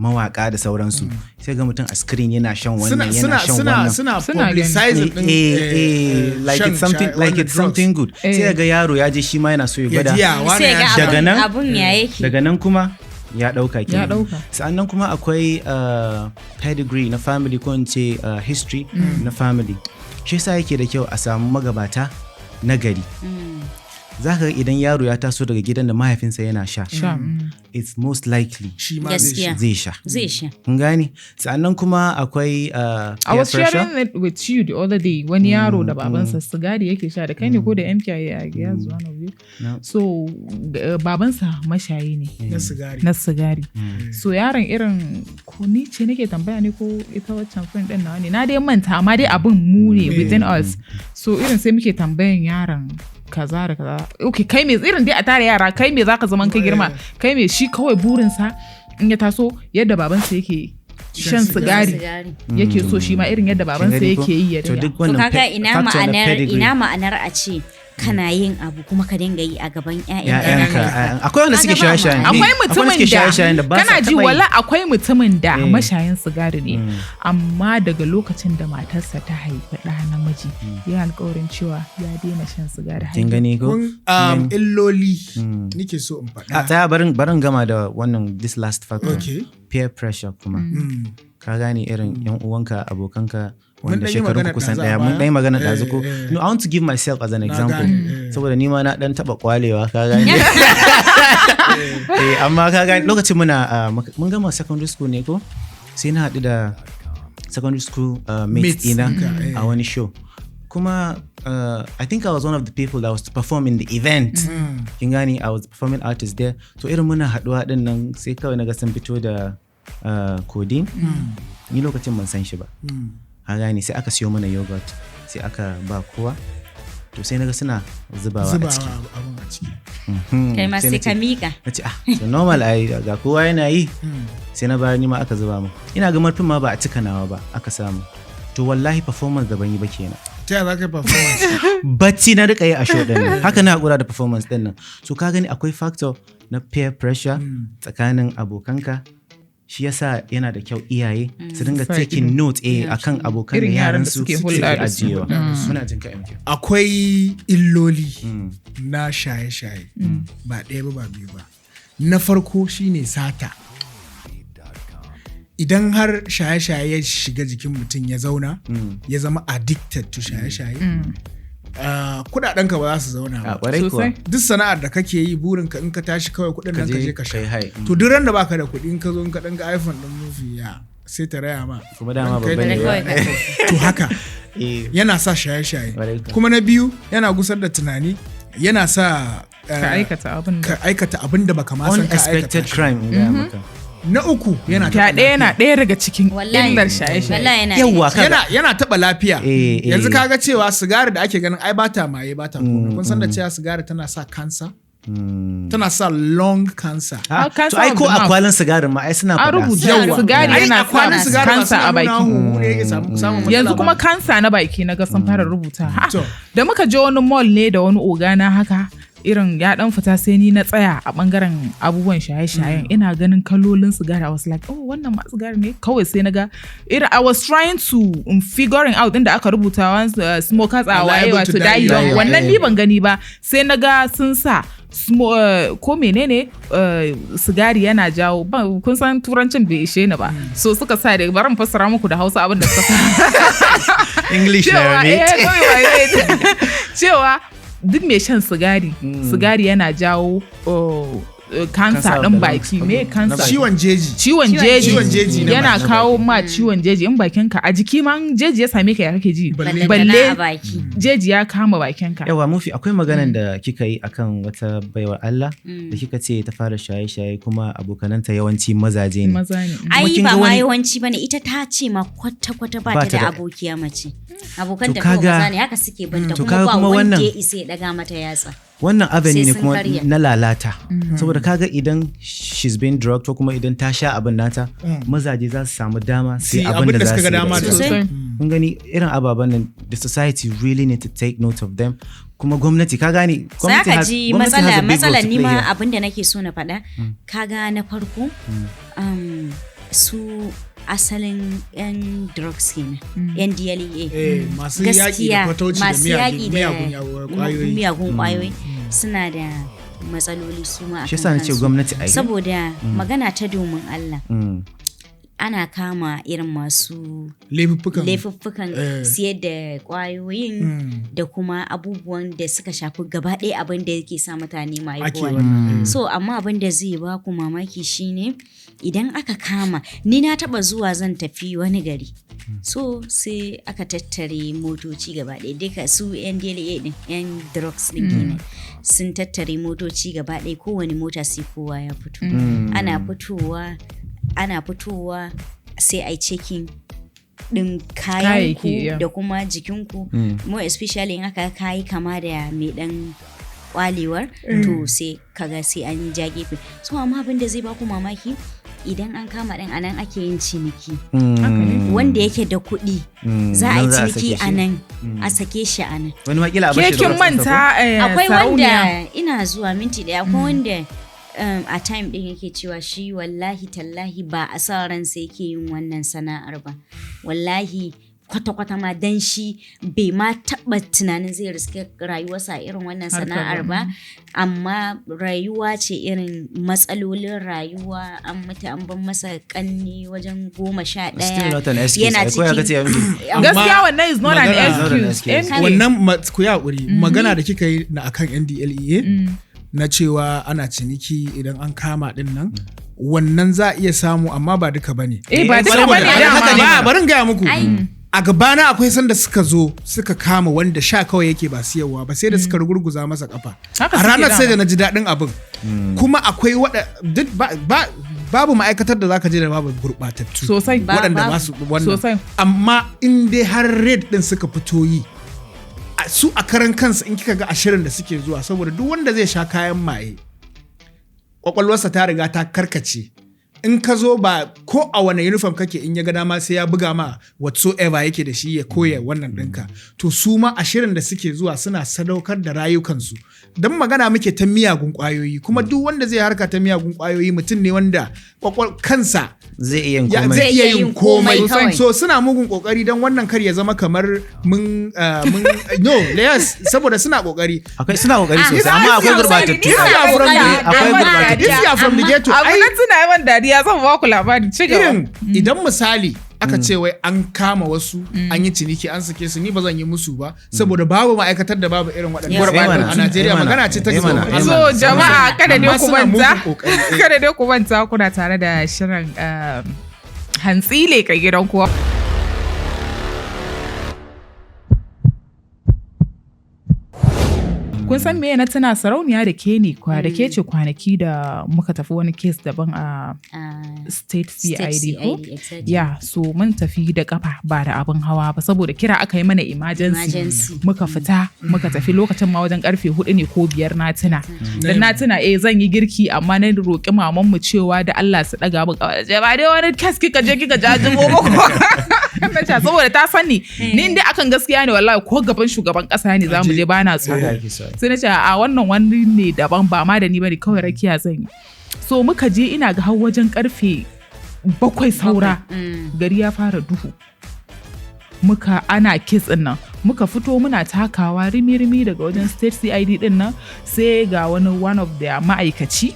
mawaka da sauransu, sai ga mutum a screen yana shan suna wannan, yana suna shan suna wannan. suna Suna gani. publicizing din eh, eh, like shan it's something, like wannan it's something good. Eh. Sai ga yaro ya je, shi ma yana so ya drugs. Ya gwada. ji ya wani Sai ya ga sha. Daga nan- abun ya yake. Daga nan kuma ya dauka kenan. Dauka. Sa'annan kuma akwai pedigree na family, ko in ce history na family. Shi yasa yake da kyau a samu magabata na gari. Za ka ga idan yaro ya taso daga gidan da mahaifinsa yana sha, Sha. it's most likely Shi ma zai Gaskiya. sha. zai sha. Zai sha. Kun gane? Sa'annan kuma akwai I peer was pressure. sharing it with you the other day. Wani yaro da babansa sigari yake sha, da kai ne ko da MK, I guess one of you. No. So babansa mashayi ne Na sigari. na sigari. So yaron, irin ko ni ce nake tambaya ne ko ita waccan friend din nawa ne, na dai manta, amma dai abin mu ne within us. So irin sai muke tambayan yaron kaza da kaza, okay, kai me, irin dai a tare yara, kai me zaka zaman ka girma, kai me? Shi kawai burinsa in ya taso, yadda babansa yake shan sigari Sigari. yake so shi ma irin yadda Kin babansa gani ko? yake yi ya To dinga. duk To wannan kaga ina factor na ma'anar pedigree. ina ma'anar a ce Kana yin abu kuma ka dinga yi a gaban Ya'yanka, 'ya'yanka. akwai wanda suke Kaga ba shaye-shayen. ma'ana. Akwai Akwai wanda mutumin suke shaye-shayen da da ba sa kana ji taɓa yi. wala akwai mutumin da Eh. mashayin sigari ne, amma daga lokacin da matarsa ta haifi ɗa namiji, ya alkawarin cewa ya daina shan sigari har Kin gani ko? Kun illoli nike so in A faɗa. tsaya, barin gama da wannan, this last factor. Okay. Peer pressure kuma. Ka gane, irin yan uwanka, abokanka Mun wanda ɗan yi shekarun magana ku kusan ɗazu a daya. Mun baya. ɗan yi magana ɗazu ko? Eh, eh. No, I want to give myself as an Na example. gane, eh. Saboda ni ma na ɗan taɓa kwalewa, ka gane. Eh, amma ka gane lokacin muna mun gama secondary school ne ko? Sai na haɗu da secondary school mates Mates ɗina ɗinka, eh. a wani show. Kuma I think I was one of the people that was to perform in the event. Kin gane, I was performing artist there. So irin muna haɗuwa ɗin nan, sai kawai naga sun fito da codeine. Ni lokacin ban san shi ba. Ka gane, sai aka siyo mana yogurt, sai aka ba kowa. To sai naga suna zubawa a Zubawa ciki. abun a ciki. Kai ma Sai sai na ka miƙa. Na ce, "Ah, so normal ai, ga kowa yana yi." Sai na bayar, ni ma aka zuba mu. Ina ga marfin ma ba a cika nawa ba aka samu. To wallahi performance da ban yi ba kenan. Ta yaya za ka yi performance? Bacci na rika yi a show din nan. Haka na hakura da performance din nan. So ka gani, akwai factor na peer pressure tsakanin abokanka. Shi yasa yana da kyau iyaye su dinga Sa taking ido. note akan abokan da Irin yaran yaran da su suke suke hulɗa da su. ajiyewa. Muna jin ka, MK. Akwai illoli na shaye-shaye, ba ɗaya ba, ba biyu ba. Na farko shine sata. Idan har shaye-shaye ya shiga jikin mutum, ya zauna, ya zama addicted to shaye-shaye, kudadenka ba za su zauna A ba. kwarai kuwa. Sosai. Duk sana'ar da kake yi, burinka in ka tashi kawai kudin nan ka je ka sha. Kai hai. To duk ran da baka da kuɗi, in ka zo in ka ɗan ga iPhone ɗin mufi ya sai ta raya ma. Kuma dama Kai babba ne. Kawai Ba. To haka yana sa shaye-shaye. Kwarai kuwa. Kuma na biyu, yana gusar da tunani, yana sa Ka aikata abin da ka aikata abin da baka ma san ka aikata Unexpected shi. crime, in gaya maka. Na uku, yana taɓa Fyaɗe yana lafiya. ɗaya daga cikin Wallahi. illar shaye-shaye. Wallahi yana Yawwa, daga kaga. Yana taɓa lafiya. Eh. Yanzu kaga cewa sigari da ake ganin ai bata maye, bata komai, kun san da cewa sigari tana sa cancer, tana sa lung cancer? Ah, Ah, cancer to ai of ko the a mouth. kwalin sigarin ma ai suna An faɗa. rubuta Yawwa. sigari Ai yana a kwalin sa sigari ba kansa suna a nuna baki. huhu ne yake samun matsala Yanzu ba. kuma kansa na baki na ga sun fara rubuta. Ha, To. da muka je wani mall ne da wani ogana haka, irin ya dan fita, sai ni na tsaya a bangaren abubuwan shaye-shayen, ina ganin kalolin sigari. I was like, "Oh, wannan ma sigari ne." Kawai sai na ga irin I was trying to figuring out inda aka rubuta once smokers are waye liable to wato die die young. young. Wannan ni ban gani ba, sai na ga sun sa ko menene, sigari yana jawo kun san turancin bai ishe ni ba, so suka sa da bari mu fassara muku da Hausa abin da suka sa. English na Cewa mate. kawai ba cewa duk mai shan sigari, sigari yana jawo Cancer kansa of ɗin the lungs. baki me Okay. kansa Na baki. Ciwon jeji. Ciwon jeji. Ciwon jeji na Yana baki. kawo ma ciwon jeji in bakinka, a jiki ma in jeji ya same ka, ya kake ji? Balle- Ballantana Balle a baki. jeji ya kama bakinka. Yawa mufi, akwai maganan da kika yi akan wata baiwar Allah da kika ce ta fara shaye-shaye kuma abokananta yawanci mazaje ne. Maza ne. Ai kin ba ga ma wani- yawanci bane, ita ta ce ma kwata kwata ba Ba ta ta da da- abokiya mace. Abokan To ta kawai kaga- maza ne, haka suke binta, To kuma kaga ba kuma wanda wannan- ya isa ya daga mata yatsa. Wannan avenue Sai ne sun kuma karya. na lalata. Saboda kaga idan she's been drugged ko kuma idan ta sha abin nata, mazaje za su samu dama Su su yi yi abin da za suka su ga yi da dama da ita. su. Sosai. Kun gani irin ababen nan, the society really need to take note of them. Kuma gwamnati, ka gane, Za gwamnati ka ji gwamnati has matsala a big role matsala to ni play ma here. abin da nake so na faɗa, kaga na farko, su asalin yan drugs kenan, yan DLEA, Masu yaƙi da gaskiya fatauci da masu yaƙi da miyagun ƙwayoyi. Miyagun ƙwayoyi suna da matsaloli su ma Shi akan yasa na ce kansu. gwamnati a yi. Saboda magana ta domin Allah, ana kama irin masu laifuffukan laifuffukan siyar da kwayoyin da kuma abubuwan da suka shafi gaba ɗaya abin da yake sa mutane maye ake ko wani. wannan. So amma abin da zai ba ku mamaki shine idan aka kama, ni na taba zuwa zan tafi wani gari, so sai aka tattare motoci gaba ɗaya duka, su yan DLA din, yan drugs din kenan, sun tattare motoci gaba ɗaya, kowane mota sai kowa ya fito. Ana fitowa, ana fitowa sai ai checking din kayan ku Kayayyaki, yeah. da kuma jikinku, more especially in aka kayi kama da mai dan kwalewar, to sai kaga sai an ja gefe. So amma abin da zai baku mamaki Idan an kama ɗin, anan ake yin ciniki. Haka ne. Wanda yake da kuɗi, za a yi nan za a ciniki sake a shi. nan, a sake shi a nan. Wani ma kila a Ke bashi da kin wasu. manta Akwai sarauniya. wanda ina zuwa minti daya, akwai wanda a time din yake cewa shi wallahi tallahi ba a sa ransa yake yin wannan sana'ar ba, wallahi kwata-kwata ma, dan shi bai ma taɓa tunanin zai riske rayuwarsa a irin wannan Harkar sana'ar ba. ba, amma rayuwa ce, irin matsalolin rayuwa, an mutu an ban masa kanni wajen 11. Still not an excuse. Yana Ai, ko ya cikin kace ya miki? Amma Gaskiya wannan is not an Not an excuse. excuse. MK. Wannan ku yi haƙuri, magana da kika yi na akan NDLEA na cewa ana ciniki idan an kama din nan, wannan za a iya samu, amma ba duka bane. Eh, ba duka Saboda- bane Ai, dama. haka ne. Ba, bari in gaya muku. Ai. A gabana akwai sanda suka zo suka kama wanda sha kawai yake ba siyarwa ba, sai da suka rugurguza masa kafa. Haka A suke ranar sai da dama. na ji daɗin abin. Kuma akwai wada duk babu ma'aikatar da zaka je da babu gurɓatattu. Sosai. Waɗanda Babu. ba su wannan. Sosai. Amma in dai har raid din suka fito yi, su a karan kansu in kika ga ashirin da suke zuwa, saboda duk wanda zai sha kayan maye, kwakwalwarsa ta riga ta karkace. In ka zo ba ko a wane uniform kake, in ya ga dama sai ya buga ma whatsoever yake da shi ya koya wannan ɗinka. To su ma ashirin da suke zuwa suna sadaukar da rayukansu, don magana muke ta miyagun ƙwayoyi, kuma duk wanda zai harka ta miyagun ƙwayoyi mutum ne wanda kwakwal kansa Zai iya yin komai. zai iya yin komai. kawai. So suna mugun kokari don wannan kar ya zama kamar mun no, yes, saboda suna kokari. Akwai suna kokari sosai, amma akwai sosai. gurbatattu. Suna If you are from kokari, Akwai gurbatattu. If you are from the ghetto, Abu ai na tuna yawan dariya, zan ba ku labari, ci gaba. Irin idan misali aka ce wai an kama wasu an yi ciniki an sake su, ni ba zan yi musu ba, saboda babu ma'aikatar da babu irin waɗannan Gurbatattu. a Najeriya. Eh mana. Magana ce ta Eh mana. tsoron So Allah. jama'a, kada dai Amma ku suna manta, mugun kokari. kada dai ku manta kuna tare da shirin Hantsi Leka Gidan Kowa. Kun san me na tuna, sarauniya, da ke ne kwa da ke ce kwanaki da muka tafi wani case daban a state State CID ko? CID, exactly. Ya, so mun tafi da kafa ba da abin hawa ba, saboda kira aka yi mana emergency. Emergency. Muka fita muka tafi, lokacin ma wajen karfe 4 ne ko 5 na tuna. Dan na tuna zan yi girki, amma na roƙi maman mu cewa da Allah su daga min kafa. Ce ba dai wani case kika je kika jajibo ba ko? Na ce saboda ta sani ni dai akan gaskiya ne, wallahi ko gaban shugaban kasa ne zamu je bana tsoro. Haka ake so. Sai na ce a wannan wani ne daban, ba ma da ni bane, kawai rakiya zan yi. So muka je, ina ga har wajen karfe 7 saura, gari ya fara duhu, muka ana case din nan, muka fito muna takawa rimi-rimi daga wajen state CID din nan, sai ga wani one of their ma'aikaci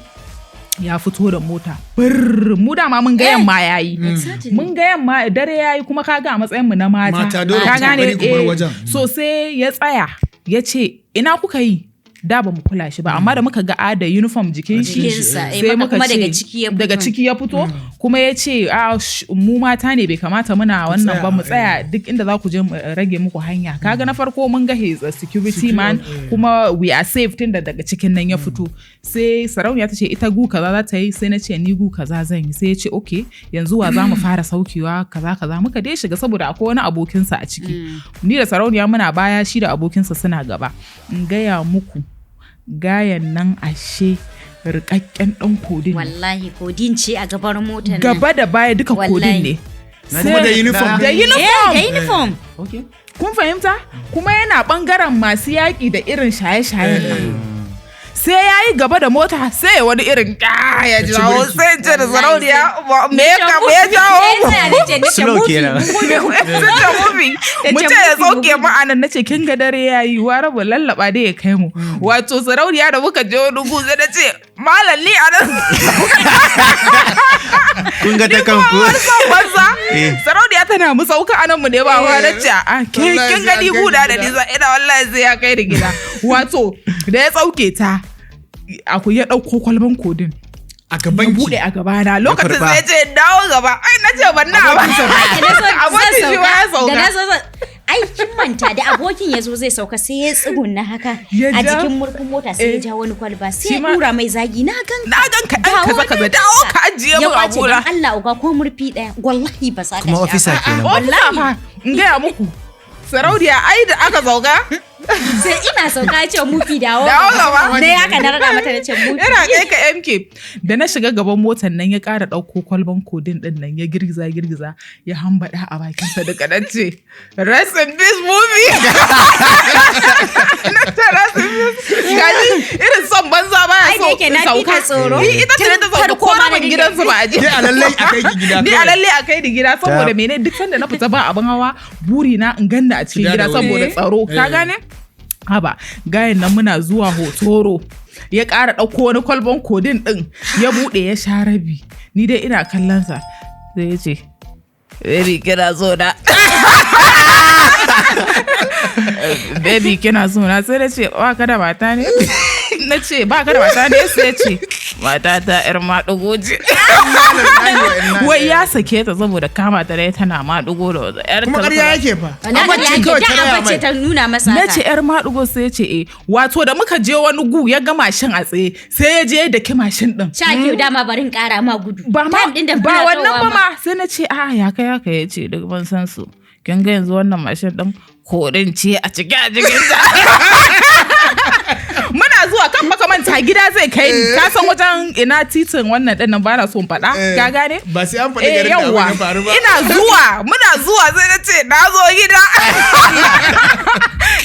ya fito da mota brrr. Mu dama mun ga yamma yayi, Exactly. mun ga yamma dare yayi, kuma kaga a matsayin mu na mata, Mata, dole ka ku gane, bari ku bar wajen. So sai ya tsaya ya ce ina kuka yi? Da ba mu kula shi ba, amma da muka ga a da uniform jikin shi, Jikinsa, sai muka kuma ce daga ciki ya fito. Daga ciki ya fito, kuma ya ce a mu mata ne, bai kamata muna wannan ba, mu tsaya duk inda za ku je mu rage muku hanya. Kaga na farko mun ga he is a security man, kuma we are safe tun da daga cikin nan ya fito. Sai sarauniya ta ce ita gu kaza za ta yi, sai na ce ni gu kaza zan yi. Sai ya ce okay, yanzu wa za mu fara saukewa, kaza kaza. Muka dai shiga saboda akwai wani abokinsa a ciki. Ni da sarauniya muna baya, shi da abokinsa suna gaba. In gaya muku, gayan nan ashe rikakken dan codeine ne. Wallahi codeine ce a gabar motar nan. Gaba da baya duka Wallahi. codeine ne. Kuma da uniform. Da uniform. Da uniform. Okay. Kun fahimta? Kuma yana bangaren masu yaƙi da irin shaye-shayen nan. Sai ya yi gaba da mota, sai ya wani irin ƙa ya ci jawo birki. sai ce da Wallahi. sarauniya, me ya me ya jawo mu? Slow kenan. Sun ce movie mu ce ya sauke mu anan. Nace kin ga dare yayi, wara mu lallaba dai ya kai mu. Wato sarauniya, da muka je wani gu, sai nace malam ni anan. Kun ga ta kanku. Son banza. Eh. Sarauniya tana mu sauka anan mu ne ba wa. Nace a ke Wallahi kin sai gani an kai guda da gida. nisa ina, wallahi sai ya kai da gida. Wato da ya sauke ta, akwai ya dauko kwalban codeine A ya gaban ki. bude a gabana lokacin, karba. sai ce dawo gaba. Ai na ce ban na ba. Abokin shi ma ya Da na sauka. zo ai kin manta da abokin ya zo zai sauka, sai ya tsugunna haka Ya a ja. jikin murfin mota, sai ya Eh. ja wani kwalba, sai Shi ya dura mai zagi, na gan Na gan ka ɗan kaza kaza, dawo ka ajiye ya mu kwace. abuna. Dan Allah uga, ko murfi daya wallahi ba sa ka Kuma sha officer ba. kenan. Wallahi fa in gaya muku, sarauniya, ai da aka sauka Sai ina sauka ce mufi dawo. Dawo gaba. Na haka na raɗa mata na ce mufi. Yana kai ka MK. Da na shiga gaban motar nan ya ƙara ɗauko kwalban codeine ɗin nan ya girgiza girgiza ya hambaɗa a bakinsa da kaɗan ce rest in peace movie. Na ce rest in peace. Gani irin son banza baya Ai, da so yake na fi sauka. ta tsoro. Ni ita ce ta sauka Tun ko farko ma rabin da gidansu ba a je. Ke a lallai a kai ki gida Ni a kawai. lalle a kai ni gida saboda mene duk sanda na fita ba abin hawa buri na in ganna a cikin Gida da gida saboda wuri. tsaro ka Eh. gane? Haba gayan nan muna zuwa hotoro ya ƙara ɗauko wani kwalban codeine ɗin ya buɗe ya sha rabi ni dai ina kallon sa sai ya ce baby kina so na baby kina so na sai na ce ba ka da mata ne na ce ba ka da mata ne sai ya ce mata ta yar maɗigo ce wai ya sake ta saboda kama ta dai tana maɗigo da wata yar Kuma ƙarya yake fa. Na Abacci kawai ta da raya abace mai. ta nuna masa Na haka. ce yar maɗigo sai ya ce eh wato da muka je wani gu ya ga mashin a tsaye sai ya je da ki mashin din Sha kyau dama bari in ƙara ma gudu. ba ma Time ɗin da ba muna wannan towa ba ma sai na ce a ya kai haka ya ce duk ban san su kin ga yanzu wannan mashin din korin ce a cike a cikin ta muna zuwa kan makamanta gida zai kai ni ka san wajen ina titin wannan din nan ba na so in faɗa Eh, ka gane ba sai an faɗi Eh, garin da abin yawwa. ya faru ba. Ina zuwa, muna zuwa sai na ce na zo gida.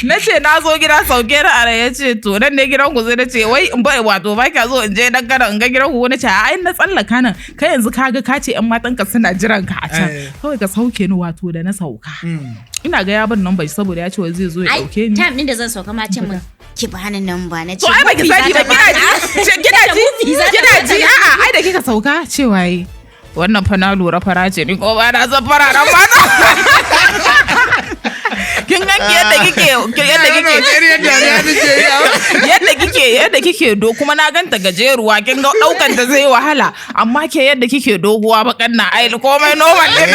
Na ce na zo gida sauke na ara ya ce to nan ne gidan ku sai na ce wai in bai wato ba kya zo in je dan kada in ga gidan ku na ce ai na tsallaka nan kai yanzu ka ga ka ce yan matan ka suna jiran ka a can Eh. kawai ka sauke ni wato da na sauka. Ina ga ya ban nan bai saboda ya ce wai zai zo ya Ai, dauke ni. time ɗin da zan sauka ma ce min ki bani namba na ce. To ai baki Mufi sani za ba ta kina bani. ji kina ji Mufi za ta kina bata ji a'a ai da kika sauka cewa yi wannan fa na lura fara ce ni ko ba na san fararen mata. Kin ganki yadda kike yadda kike yadda kike yadda kike do kuma na ganta gajeruwa kin ga daukan ta zai wahala amma ke yadda kike doguwa bakan na ai komai normal ne.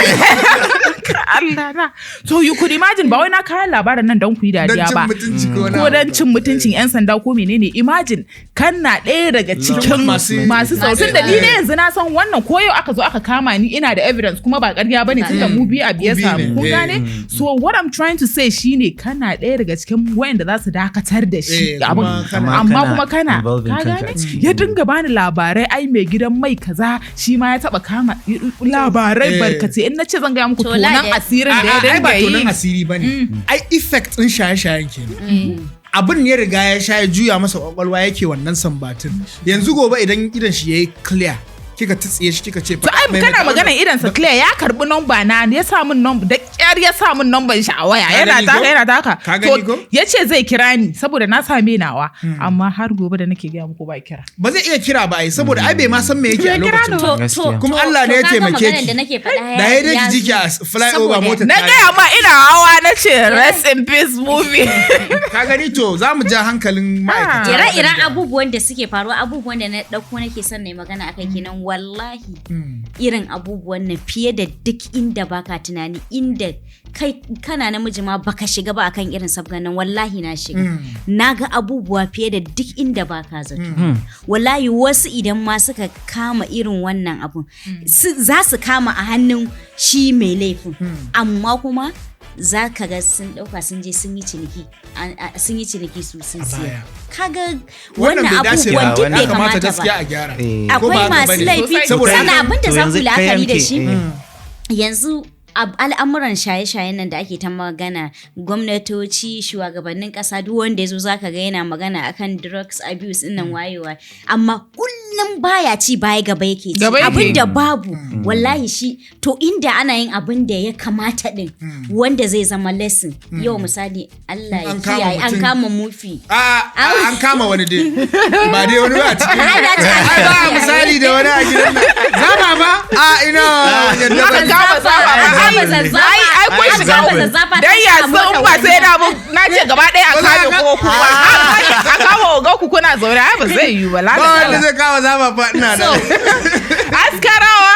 Allah na so you could imagine ba wai na kayan labarin nan don ku yi Dan dariya cin ba mutunci ko wani ko abu. dan cin mutuncin 'yan sanda ko menene imagine kana ɗaya daga cikin masu sautin da ni ne yanzu na san wannan ko yau aka zo aka kama ni ina da evidence kuma ba ƙarya bane tunda mu biyu a biya Ku biyu samu ne, kun eh. gane so what I'm trying to say shine kana ɗaya daga cikin wayanda za su dakatar da shi Eh, abin kuma kana- amma kuma kana involving ka kanka gane a ciki. ya dinga bani labarai ai mai gidan mai kaza shi ma ya taba kama labarai Eh. barkatai in na ce zan gaya muku To, tonan lade. asirin da ya A'a, ai ba dinga tonon yi asiri ba ne. Ai effect ɗin shaye-shayen kenan. Abin ya riga ya sha ya juya masa kwakwalwa yake wannan sambatin. Yanzu gobe idan idan shi yayi clear kika tsiye shi kika ce To ai kana magana idan sa clear ya karbi number na ya sa min number da kyar ya sa min number shi a waya Ka yana gani taka ko? yana taka. Ka gani To ko? ya ce zai kira ni saboda na same nawa amma har gobe da nake gaya muku ba kira. Ba zai iya kira ba ai saboda ai bai ma san me yake a Bai kira lokacin ni ba. To, Gaskiya. to, Kuma Allah ne ya to kaga taimake maganar ki. da nake faɗa Da ya dai ki ji ki a flyover saboda- motar Na ta gaya ma ina hawa na ce rest in peace movie. Ka gani to za mu ja hankalin ma'aikata. Ire-iren abubuwan da suke faruwa abubuwan da na ɗauko nake son na yi magana akai kenan wallahi irin abubuwan nan fiye da duk inda baka tunani inda kai kana namiji ma baka shiga ba akan irin sabgan nan wallahi na shiga na ga abubuwa fiye da duk inda baka zato wallahi wasu idan ma suka kama irin wannan abun za su kama a hannun shi mai laifin amma kuma za ka ga sun ɗauka sun je sun yi ciniki sun yi ciniki su sun siya baya. kaga Wannan wannan bai dace abubuwan ba. duk bai Ya kamata kamata gaskiya ba a gyara. Eh. Ko ba akwai haka masu bane? laifi Saboda sana abin da To za ku yanzu yi la'akari da kai shi MK, eh. yanzu al'amuran shaye-shayen nan da ake ta magana gwamnatoci shugabannin kasa duk wanda ya zo zaka ga yana magana akan drugs abuse din nan wayewa amma kullum baya ci baya gaba yake ci Gaba yake. abin da babu wallahi shi to inda ana yin abin da ya kamata din wanda zai zama lesson yau misali Allah ya An kama kiyaye an mutum. kama mufi A an kama wani dai. Ba dai wani ba a cikin. Ai, na ce Ai ba a misali da wani a gidan nan. Zama ba? A ina yadda Aka ba. kama zaba ba. Kama zazzafa. Ai ai kun An shiga kama uku. zazzafa ta Dan ya sha san mota ba sai wannan. na bu na ce gaba ɗaya a kame ko kuma a kama ogan ku kuna zaune ai ba zai yiwu ba Ba wanda lalata. zai kama zama fa ina da. Askarawa.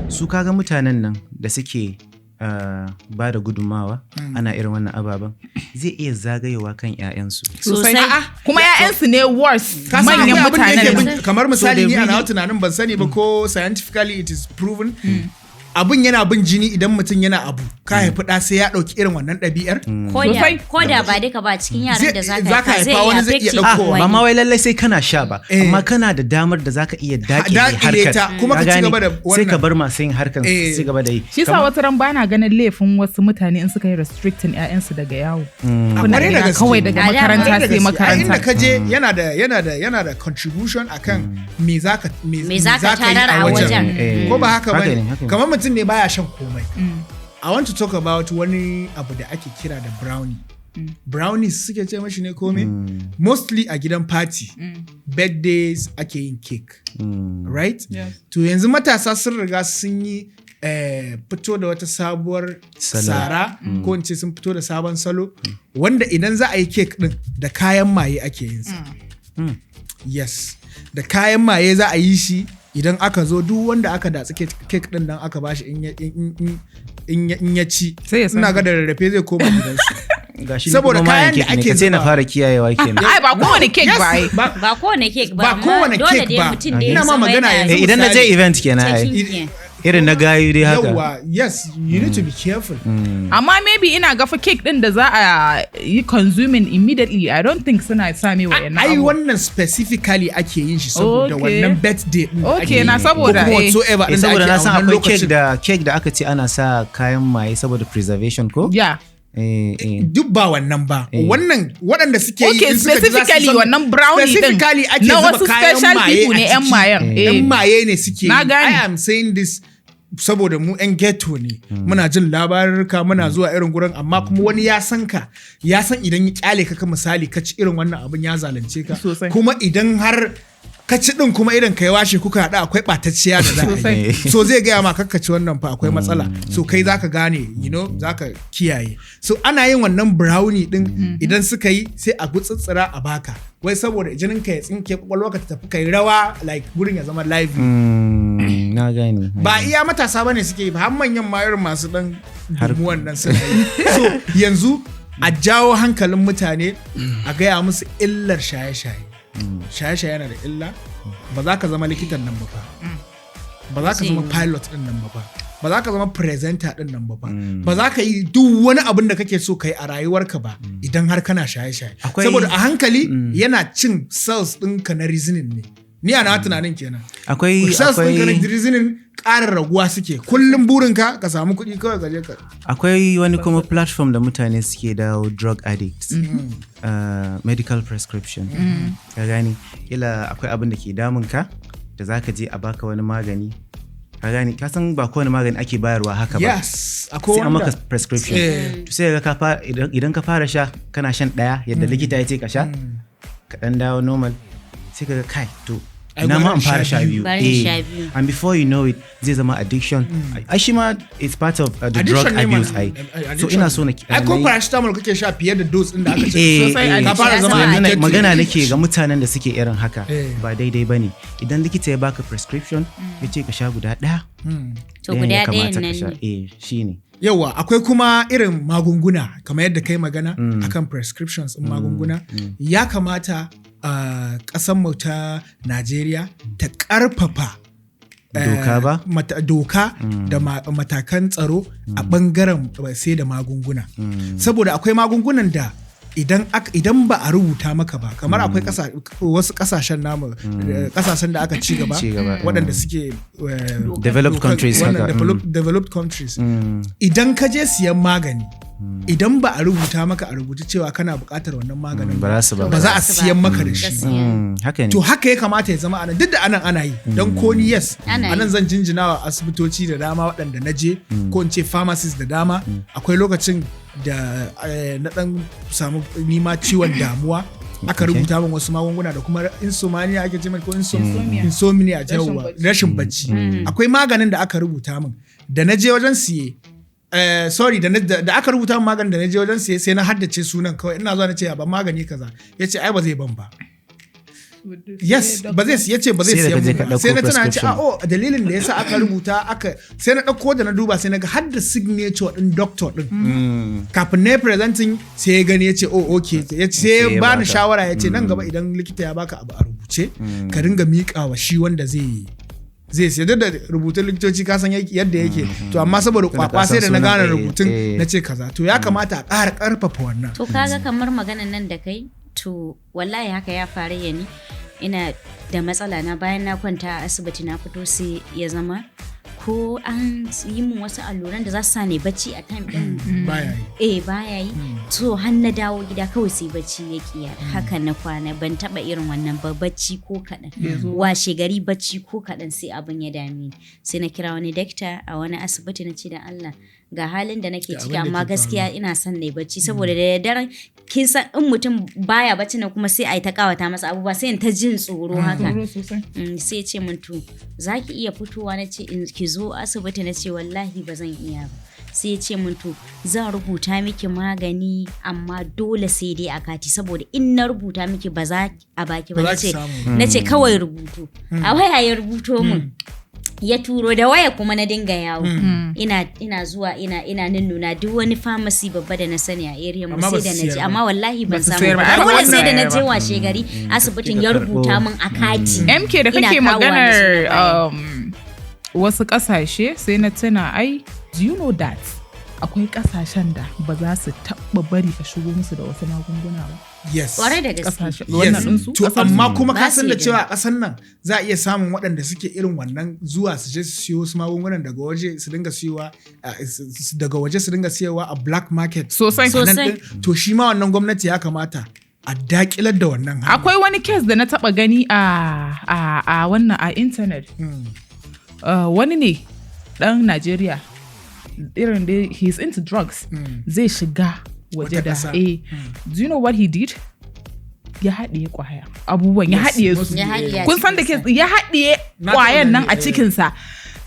Su kaga mutanen nan da suke ba da gudummawa ana irin wannan ababen zai iya zagayowa kan 'ya'yansu. Sosai. Sosai. Kuma 'ya'yansu ne worse Ka san manyan akwai abin da yake mutanen nan. kamar misali So ni they a nawa really- tunanin ban sani ba ko scientifically it is proven Abin yana bin jini. Idan mutum yana abu, ka haifi ɗa, sai ya ɗauki irin wannan ɗabi'ar. Ko da Sosai. ko da ba duka ba, cikin yaran da zaka Zaka haifa zai haifa wani iya zai iya affecting ɗaukowa. wani. Ba ma wai lallai sai kana sha ba, amma kana da damar da zaka iya dakile Dakile harkar ta, kuma ka ci gane? gaba da Sai ka wannan. bar masu yin harkar su ci gaba da yi. Shi sa wata ran bana ganin laifin wasu mutane in suka yi restricting 'ya'yansu daga yawo. Kuna Kwarai da ina gaske. kawai daga A da makaranta Kwarai da sai gaske. Ai, inda makaranta. ka je yana da contribution akan me Me zaka zaka yi tarar a wajen. Ko ba haka Haka bane? ne, haka ne. Kamar mutum ne baya shan komai. I want to talk about wani abu da ake kira da brownie. Brownies suke ce mashi ne komai. Mostly a gidan party, birthdays, ake yin cake, right? Yes. To yanzu matasa sun riga sun yi fito da wata sabuwar Salo. sara, ko in ce sun fito da sabon salo wanda idan za a yi cake din, da kayan maye ake yin sa. Yes, da kayan maye za a yi shi. Idan aka zo, duk wanda aka datsi cake din dan aka bashi, in ya ci, Sai ya san. ina ga da rarrafe zai koma gidansu. Gashi ni Saboda kuma mayan kayan da cake ne, ake ka ce na zuba. fara kiyayewa kenan. Ai ba kowane cake Yes, ba ai. ba Ba kowane cake ba, Ba amma kowane dole cake dai ba. mutum da ya Ina ma zama magana yana yanzu. Eh, idan na je Misali. event kenan ai. taking care. Irin na gayu dai haka. Yawwa, yes, you need to be careful. Amma maybe ina ga fa cake din da za a yi consuming immediately, I don't think suna sami wayannan Ai abubuwa. wannan specifically ake yin shi saboda wannan birthday din da ake Okay, yi. na saboda, Ko kuma eh. whatsoever Eh, din da saboda ake na a san wannan akwai cake lokacin. da cake da aka ce ana sa kayan maye saboda preservation ko? Yeah. Eh, eh. Duk ba wannan ba. Wannan waɗanda suke yi, Okay, in suka ji za su specifically san- wannan brownie din. Specifically ake Na zuba wasu kayan special maye people a ne, 'yan ciki. mayen. 'Yan maye ne suke Na yi. gane. I am saying this saboda mu 'yan ghetto ne, muna jin labarurka, muna zuwa irin gurin. Amma kuma wani ya san ka, ya san idan ya kyale ka, misali ka ci irin wannan abin, ya zalunce ka. Sosai. Kuma idan har ka ci din, kuma irin ka ya washe, kuka haɗu, akwai ɓatacciya da za a yi. So zai gaya ma, kakka ci wannan fa, akwai matsala. So kai zaka gane, zaka kiyaye. So ana yin wannan brownie din, idan suka yi sai a gutsutsura a baka, wai saboda jinin ka ya tsinke, kwakwalwa ka ta tafi, kai rawa, like gurin ya zama lively. Na gane. Ba iya matasa bane suke yi ba, har manyan ma, irin masu dan dumuwan nan suna yi. So yanzu a jawo hankalin mutane, a gaya musu illar shaye-shaye. Shaye-shaye yana da illa. Ba za ka zama likitan nan ba fa, ba za ka zama pilot din nan ba fa, ba za ka zama presenter din nan ba fa, ba za ka yi duk wani abin da kake so ka yi a rayuwarka ba idan har kana shaye-shaye. Saboda a hankali yana cin cells ɗinka na reasoning ne. Ni a na tunanin kenan. Akwai Cells ɗinka na akwai reasoning ƙara raguwa suke. Kullum burinka ka samu kuɗi kawai ka je ka Akwai wani kuma platform da mutane suke dawo drug addicts, medical prescription. Ka gane, kila akwai abin da ke damun ka da zaka je a baka wani magani. Ka gane, ka san ba kowane magani ake bayarwa haka ba. Yes, akwai Sai an maka wanda prescription. Eh. To sai ga ka fara, idan ka fara sha, kana shan daya yadda likita ya ce ka sha, ka dan dawo normal, sai ka ga kai, to Ai, ina ma gwara in fara sha sha biyu. Bari in Eh, sha biyu. And before you know it zai zama addiction. Ai shi ma it's part of the drug Addiction ne mana. abuse ai. Addiction. So ina so na Ai ko na yi- paracetamol kake sha fiye da dose din da aka ce, Eh, Sosai, eh. ka fara Ya zama zama Yanzu addicted. magana nake ga mutanen da suke irin haka, Eh. ba daidai bane. Idan likita ya baka prescription, ya ce ka sha guda ɗaya, To ɗayan guda ya ɗayan kamata ka nan sha. ne. Eh, shine. Yawa, akwai kuma irin magunguna kamar yadda kai magana akan prescriptions in magunguna. Ya kamata ƙasar mu ta Najeriya ta ƙarfafa Doka ba? Doka da matakan tsaro a bangaren sai da magunguna, saboda akwai magungunan da idan ba a rubuta maka ba, kamar akwai wasu kasashen namu, kasashen da aka ci gaba, Ci gaba, waɗanda suke Developed countries wannan haka, developed countries, idan ka je siyan magani, idan ba a rubuta maka a rubuta cewa kana buƙatar wannan maganin Ba za su ba. ba za a Ba su siyan ba. maka da shi. Gaskiya. Haka ne. To haka ya kamata ya zama anan, duk da anan ana yi. Don ko ni, yes, Ana yi. anan zan jinjina wa asibitoci da dama waɗanda na je, ko in ce pharmacies da dama. Akwai lokacin da na dan samu nima ciwon damuwa, aka rubuta min wasu magunguna da kuma insomnia ake ce mai ko Insomnia. insomnia, Rashin yawwa, bacci. rashin bacci. Akwai maganin da aka rubuta min da na je wajen siye, sorry, da aka rubuta min maganin, da na je wajen siye sai na haddace sunan kawai. Ina zuwa na ce a ban magani kaza, ya ce ai ba zai ban ba. Yes, ba zai, ya ce ba zai Sai da siyan ka je mun ka ba. ɗauko Sai na tana ce a prescription. oh, dalilin da yasa aka rubuta aka, sai na ɗauko da na duba, sai na ga har da signature din doctor din. Kafin na yi presenting sai ya gani, ya ce oh, okay, ya ce Sai ya ya bani baka. shawara, ya ce nan gaba idan likita ya baka abu a rubuce, ka ringa miƙa wa shi wanda zai Zai siya, duk da rubutun likitoci ka san yadda yake. To amma saboda Tunda ka kwakwa sai san da na sunan, gane rubutun, na ce kaza. To ya kamata a ƙara ƙarfafa wannan. To kaga kamar maganan nan da kai, to wallahi haka ya faru ya ni. Ina da matsala na, bayan na kwanta a asibiti na fito, sai ya zama ko an yi min wasu alluran da za su sa ni bacci a time din. Baya yi. Eh, baya yi. To har na dawo gida kawai sai bacci ya kiya. Haka na kwana, ban taba irin wannan ba, bacci ko kaɗan. Washe gari bacci ko kaɗan, sai abin ya dame ni. Sai na kira wani dakta a wani asibiti, na ce da Allah ga halin da nake Ga ciki, abin da amma ke gaskiya ina son na yi bacci, saboda da daddaren kin san in mutum baya bacci na kuma sai a yi ta kawata masa abubuwa, sai in ta jin tsoro haka. Tsoro sosai. Sai ce min, to za ki iya fitowa? Na ce in ki zo asibiti? Na ce wallahi ba zan iya ba. Sai ya ce min, to zan rubuta miki magani, amma dole sai dai a kati, saboda in na rubuta miki ba za a baki ba. Ba za Na ki ce samu ba. Na ce kawai rubutu a waya. Ya rubuto min, ya turo da waya, kuma na dinga yawo, ina zuwa ina nunnuna duk wani pharmacy babba da na sani a area mu. Amma ba Sai da su na je siyar ba. amma wallahi ban Ba su samu sayar ba. ba. Ai, ba Dole su sai da na sayar je ba. washe gari asibitin Kika ya rubuta karɓo. min a kati. MK, da Ina kake kawowa na maganar suna bayar. Wasu kasashe, sai na tuna, ai do you know that akwai kasashen da ba za su taɓa bari ka shigo musu da wasu magunguna ba? Yes. Kwarai da gaske. Kasashe wannan Yes. ɗinsu. To amma kuma Ba ka san su da yi cewa a ƙasar nan za a iya samun waɗanda suke irin wannan zuwa su je su siyo wasu magungunan daga waje su dinga siyowa daga waje, su dinga siyowa a black market. Sosai. A nan Sosai. ɗin. To shi ma wannan gwamnati ya kamata a daƙilar da wannan hanya. Akwai wani case da na taɓa gani a wannan a internet. Wani ne ɗan Najeriya, irin dai he's into drugs, zai shiga waje Wata da ƙasa. eh. Do you know what he did? Ya haɗiye ƙwaya, abubuwan ya haɗiye su. Ya haɗiye a Kun san da cikinsa. case, ya haɗiye Na taɓa ƙwayan nan gani, a eh. cikinsa,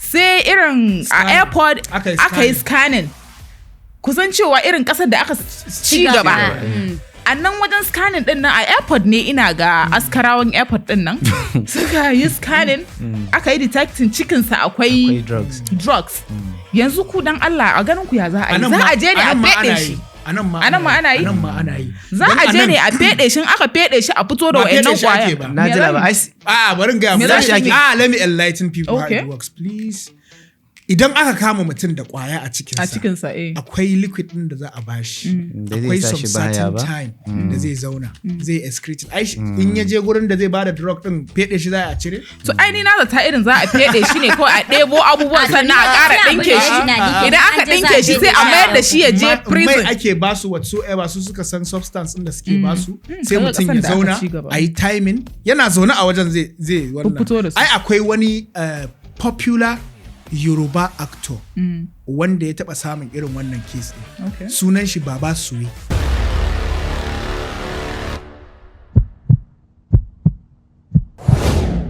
sai irin a Scanning. airport Aka yi aka yi scanning, kusan cewa irin ƙasar da aka ci gaba. A nan wajen scanning din nan a airport ne, ina ga askarawan airport din nan suka yi scanning, aka yi detecting cikinsa akwai Akwai drugs. Drugs. Yanzu ku dan Allah, a ganin ku ya za a yi? nan Za ma- a je ne a nan ma fede ana shi. yi. A nan ma A nan ma ana yi? A nan ma ana yi. Za Don a je nan- ne a fede shi, in aka fede shi a fito da Ba fede wayannan shi ake kwayan. ba. Na ji labar. Ai, A'a, bari in gaya Me muku. za shi ake? Ah, let me enlighten people Okay. how it works, please. Idan aka kama mutum da kwaya a cikinsa, A cikinsa, eh. akwai liquid din da za a bashi. Da zai Akwai sa some shi baya certain ba. time da zai zauna, zai excrete. Ai, in ya je gurin da zai bada drug din, fede shi za a cire. To ai ni na zata irin za a fede shi ne kawai a ɗebo abubuwan, sannan a ƙara ɗinke shi. Idan aka ɗinke shi sai a mayar da shi ya je Mai prison. Ake basu whatsoever, su suka san substance din da suke basu, sai Kaga mutum ƙasan ya da aka zauna ci gaba. a yi timing, yana zaune a wajen zai wannan. Fito da su. Ai akwai wani popular Yoruba actor wanda ya taba samun irin wannan case din. Okay. Sunan shi Baba Suwe.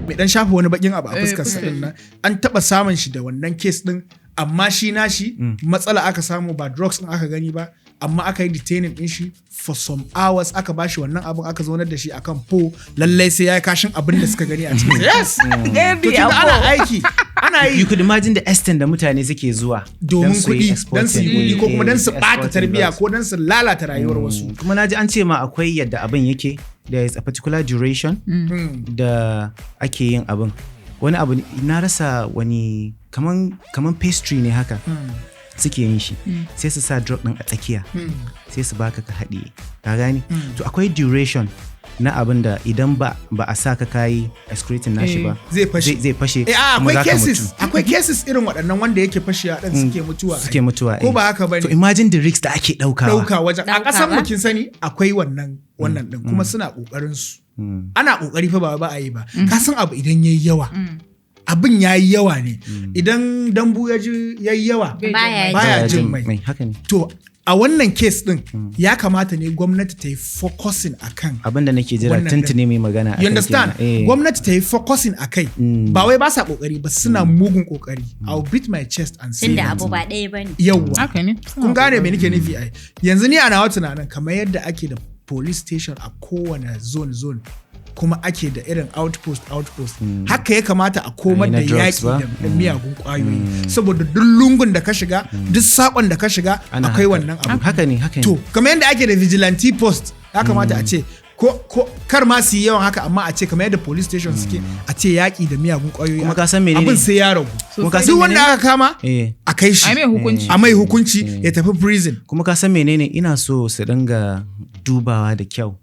Mai dan shafa wani bakin abu a fuskar sa din nan, an taba samun shi da wannan case din, amma shi nashi matsala aka samu, ba drugs din aka gani ba, amma aka yi detaining din shi for some hours, aka bashi wannan abun, aka zaunar da shi akan po, lallai sai ya yi kashin abin da suka gani a cikin. Yes, to kinga ana aiki, ana yi. You could imagine the extent da mutane suke zuwa domin don su yi kuɗi, don su yi kuɗi, ko kuma don su ɓata exporting tarbiyya, drugs. ko don su lalata rayuwar wasu. Kuma na ji an ce ma akwai yadda abin yake, there is a particular duration da ake yin abin. Wani abu na rasa, wani kaman pastry ne haka suke yin shi, sai su sa drug din a tsakiya, sai su baka ka haɗiye, ka gane? To akwai duration na abin da idan ba a sa ka kayi excreting nashi ba, Zai fashe. zai fashe, Eh, a, kuma akwai za ka cases, mutu. akwai cases irin waɗannan wanda yake fashewa ɗin suke mutuwa. Suke mutuwa. Ko Eh. ba haka bane? To imagine the risks da ake ɗaukawa. Ɗauka wajen a Ɗauka ƙasar mu ba? kin sani akwai wannan ɗin, kuma suna ƙoƙarin su. Ana ƙoƙari fa, ba a yi ba. Ka san abu idan yayi yawa, abin yayi yawa ne. Idan dambu ya ji yayi yawa, Baya baya jin mai. Haka ne. To a wannan case ɗin ya kamata ne gwamnati ta yi focusing akan Abin da nake jira wannan tuntuni mai magana You akai understand? kenan. Eh. Gwamnati ta yi focusing a kai. Ba wai ba sa kokari ba, suna mugun kokari. I'll beat my chest and say Tunda that. abu ba ɗaya bane. Yawwa. Haka ne. Kun gane me nake nufi ai? Yanzu ni a nawa tunanin, kamar yadda ake da police station a kowane zone zone, kuma ake da irin outpost outpost, haka ya kamata a komar Ai, da na drugs yaƙi ba? da miyagun ƙwayoyi, saboda duk lungun da ka shiga, duk saƙon da ka shiga, Ana akwai haka. wannan abu. Haka ne, haka ne. To, kamar yadda ake da vigilante post, ya kamata a ce Ko kar ma su yi yawan haka, amma a ce kamar yadda police station suke, a ce yaƙi da miyagun ƙwayoyi, Kuma ka san menene? abin sai ya ragu. Kuma ka san Duk wanda menene? aka kama, a kai shi, A mai hukunci. A mai hukunci, ya tafi prison. Kuma ka san menene? Ina so su dinga dubawa da kyau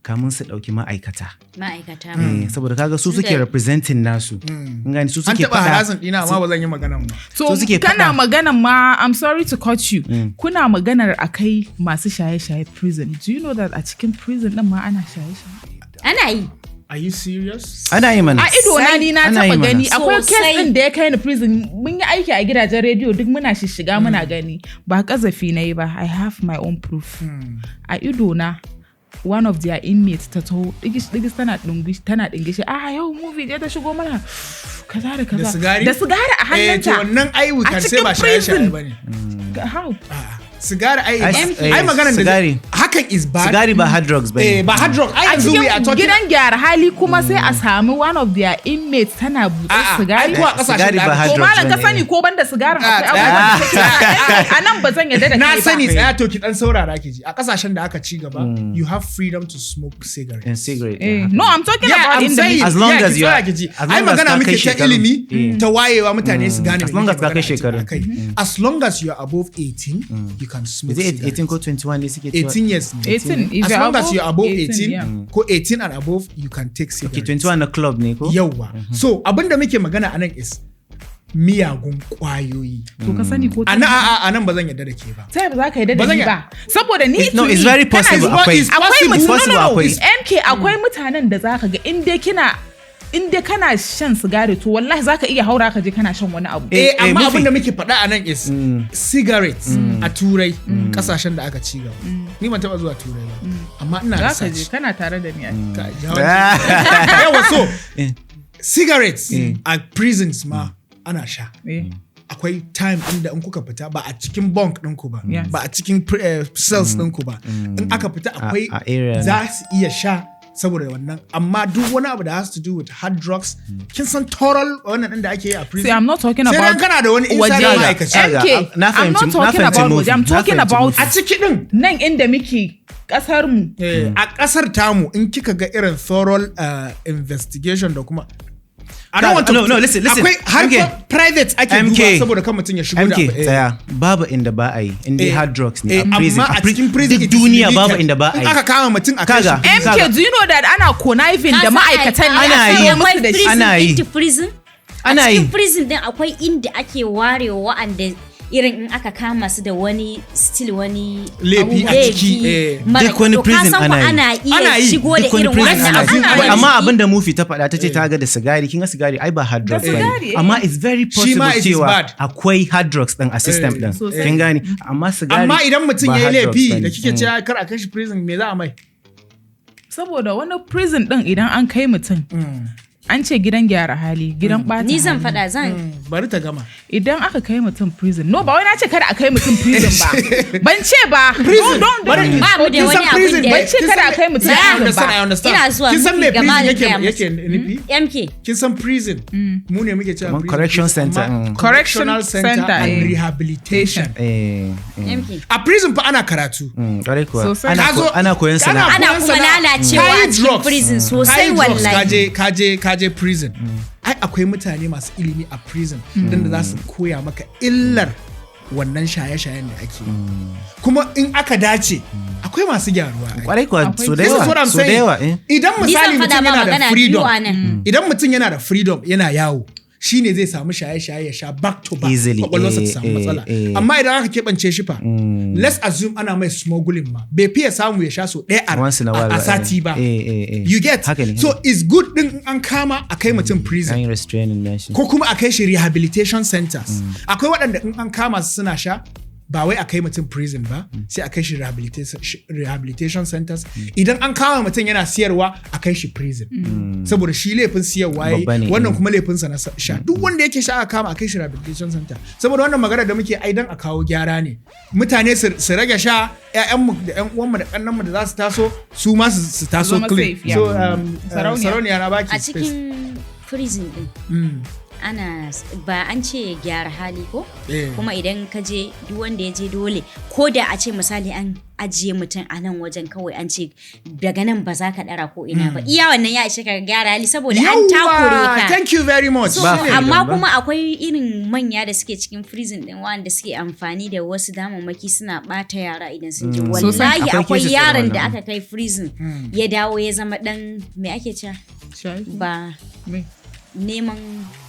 kamun su ɗauki ma'aikata. Ma'aikata. Saboda kaga su suke representing nasu. In gani su An suke taɓa faɗa. harassing ɗina, amma ba zan yi maganan ba. So, Su suke kana faɗa. maganan ma, I'm sorry to cut you. Kuna maganar akai masu shaye-shaye prison. Do you know that a cikin prison din ma ana shaye-shaye? Ana yi. Are you serious? Ana yi mana. A ido na ni na Ana yi taba mana. gani akwai case Sosai. din da ya kai ni prison. Mun yi aiki a gidajen rediyo, duk muna shishiga muna gani. Ba kazafi na yi ba, I have my own proof. A ido na, one of their inmates ta taho digis digis, tana dungishi, tana dingishi, ah, yau movie je ta shigo mana kaza da kaza. Da sigari? Da sigari a Eh, to hannunta. wannan ai we A can say cikin ba shaye-shaye prison. bane. How? A'a, sigari ai Ai, ai maganar da sigari. hakan is bad. Sigari ba hard drugs ba Eh, ne. ba hard drug. Ai A yanzu we are cikin talking gidan gyara hali kuma sai a sami one of their inmates tana buɗe A'a, ai sigari. ko a kasashen Sigari da ba aka hard To drugs malam, ka bane. sani ko banda sigarin Ah, akwai abubuwan da take. A nan ba zan yarda da Na kai ba. sani, tsaya, to ki dan saurara ki ji. A kasashen da aka ci gaba, you have freedom to smoke cigarette. And cigarette. Eh, Yeah. no, I'm talking Yeah, about I'm in the saying, As long yeah, as ki you tsaya are- ki ji. as Ai long as magana ka muke kai ta shekarun. ilimi, ta wayewa, mutane su gane As me long muke as ka kai magana shekarun. akai. As long as you are above 18, you can smoke Is it cigarettes. 18 ko 21 ne suke cewa? 18 years ne. 18, if As you're long as you're above 18, yeah. ko 18 and above, you can take Okay, cigarettes. 21 na club ne ko? Yauwa. So abinda muke magana anan is miyagun kwayoyi. To ka sani ko A nan, a nan ba zan yarda da ke ba. ta ba za ka yarda Ba da zan ni ba? Saboda ni No, to it's me, very kana possible ji- akwai. It's akwai possible. mutum, no, Possible no, no. akwai. MK, akwai mutanen da zaka ga in dai kina, in dai kana shan sigari, to wallahi zaka iya haura ka je kana shan wani abu. Eh, amma Mufi. abin da muke faɗa a nan is cigarettes a Turai, kasashen da aka ci gaba. Ni ban taɓa zuwa Turai ba, amma ina Za ka je, research. kana tare da ni ai. Ka ji hawan jini. Yawa, so cigarettes a prisons ma ana sha. Akwai time inda in kuka fita, ba a cikin bunk ɗinku ba, ba a cikin cells ɗinku ba. In aka fita akwai A area. za su iya sha saboda wannan, amma duk wani abu da has to do with hard drugs, kin san toral wannan ɗin da ake yi a prison. See, I'm not talking Sai about dan kana da wani waje. inside ma'aikaci. MK, Na I'm fahimci- not na talking fahimci about waje. I'm movie. Na talking fahimci about movie. A ciki ɗin. nan inda muke, kasar mu. A ƙasar tamu, in kika ga irin thorough investigation da kuma I don't want to, No, no, listen, listen. Akwai har MK. private ake MK. duba saboda kan mutum ya shigo da MK, abu, tsaya. Babu inda ba a yi, in dai hard drugs ne Eh, a prison. amma a cikin prison duk it is duniya limited. babu inda ba a In yi. aka kama mutum, a kai shi Kaga. prison. MK, do you know that ana conniving da ma'aikatan ne Ana a yi. siyo musu da shi? Ana yi. Into prison. Ana A yi. cikin prison din akwai inda ake ware wa'anda irin in aka kama su da wani still wani Laifi a laifi ciki, eh. mara Duk wani to ka prison san ko ana yi. ana Ana iya yi. shigo da Duk wani irin prison wannan ana yi. abubuwan Amma ciki. abin da Mufi ta faɗa, ta ce ta ga da sigari, kin ga sigari ai ba hard drugs Da bane. sigari, eh. Amma it's very Shi ma possible it is cewa bad. akwai hard drugs din a system din. Sosai. Kin gane? Amma sigari Amma idan mutum ba ya yi hard drugs laifi bane. da kike cewa kar a kai shi prison, me za a mai? Saboda wani prison din idan an kai mutum, an ce gidan gyara hali, gidan ɓata Ni zan hali. faɗa, zan Bari ta gama. Idan aka kai mutum prison, no, ba wai na ce kada a kai mutum prison ba, ban ce ba. Prison. Don't, don't, Ba mu da Kin san wani abun prison, da ban ce kin kada san a kai mutum I prison understand, ba. I understand. Ina zuwa, Kin san me Mufi, gama prison da yake gaya musu. yake nufi? MK. Kin san prison, mu ne muke cewa Kaman prison, correction prison, center, amma Correctional correctional center center, and eh. rehabilitation. Eh. MK. A prison fa ana karatu. Ƙwarai kuwa. Sosai. Ana Ka zo- ana koyon sana'a. Ana koyon kuma sana'a. lalacewa Kayi a cikin drugs. prison sosai Kayi drugs, wallahi. kaje prison. Ai akwai mutane masu ilimi a prison don da za su koya maka illar wannan shaye-shayen da ake yi. Kuma in aka dace, akwai masu gyaruwa ai. Ƙwarai kuwa, Akwai- so da This is what yawa. I'm So da saying. yawa, eh. Idan Ni zan misali faɗa mutum ma yana da magana freedom, biyu a nan. idan mutum yana da freedom yana yawo, shine zai samu shaye-shaye ya sha back to back, Easily, kwakwalwarsa ta samu matsala. Amma idan aka keɓance shi fa, let's assume ana mai smuggling ma, bai fiye samu ya sha so ɗaya Once in a while a ba, sati ba. eh. You get? Haka ne, So haka. it's good din in an kama a kai mutum prison An yi restraining nashi. ko kuma a kai shi rehabilitation centers. Akwai waɗanda in an kama su suna sha, ba wai a kai mutum prison ba, sai a kai shi rehabilitation centers. Idan an kama mutum yana siyarwa, a kai shi prison, saboda shi laifin siyarwa yayi. Babba ne, Wannan mm. kuma laifinsa na sha. Duk wanda yake sha aka kama, a kai shi rehabilitation center, saboda wannan magana da muke ai dan a kawo gyara ne, mutane su rage sha, ƴaƴanmu da ƴan uwanmu da ƙannanmu da za su taso, su ma su taso Zama clean. safe, yeah. So Sarauniya. sarauniya, na baki A space. cikin prison din ana ba an ce gyara hali ko? Eh. Kuma idan ka je, duk wanda ya je dole, ko da a ce misali an ajiye mutum a nan wajen kawai, an ce daga nan ba za ka dara ko ina ba, iya wannan ya ishe ka gyara hali saboda an takure Yawwa, ka. thank you very much. So, Ba Shine. amma ba. kuma akwai irin manya da suke cikin prison din wanda suke amfani da wasu damammaki suna bata yara idan sun je. Sosai. Wallahi Akwai akwai cases irin yaron da wannan. aka kai prison, ya dawo ya zama dan me ake cewa, ba neman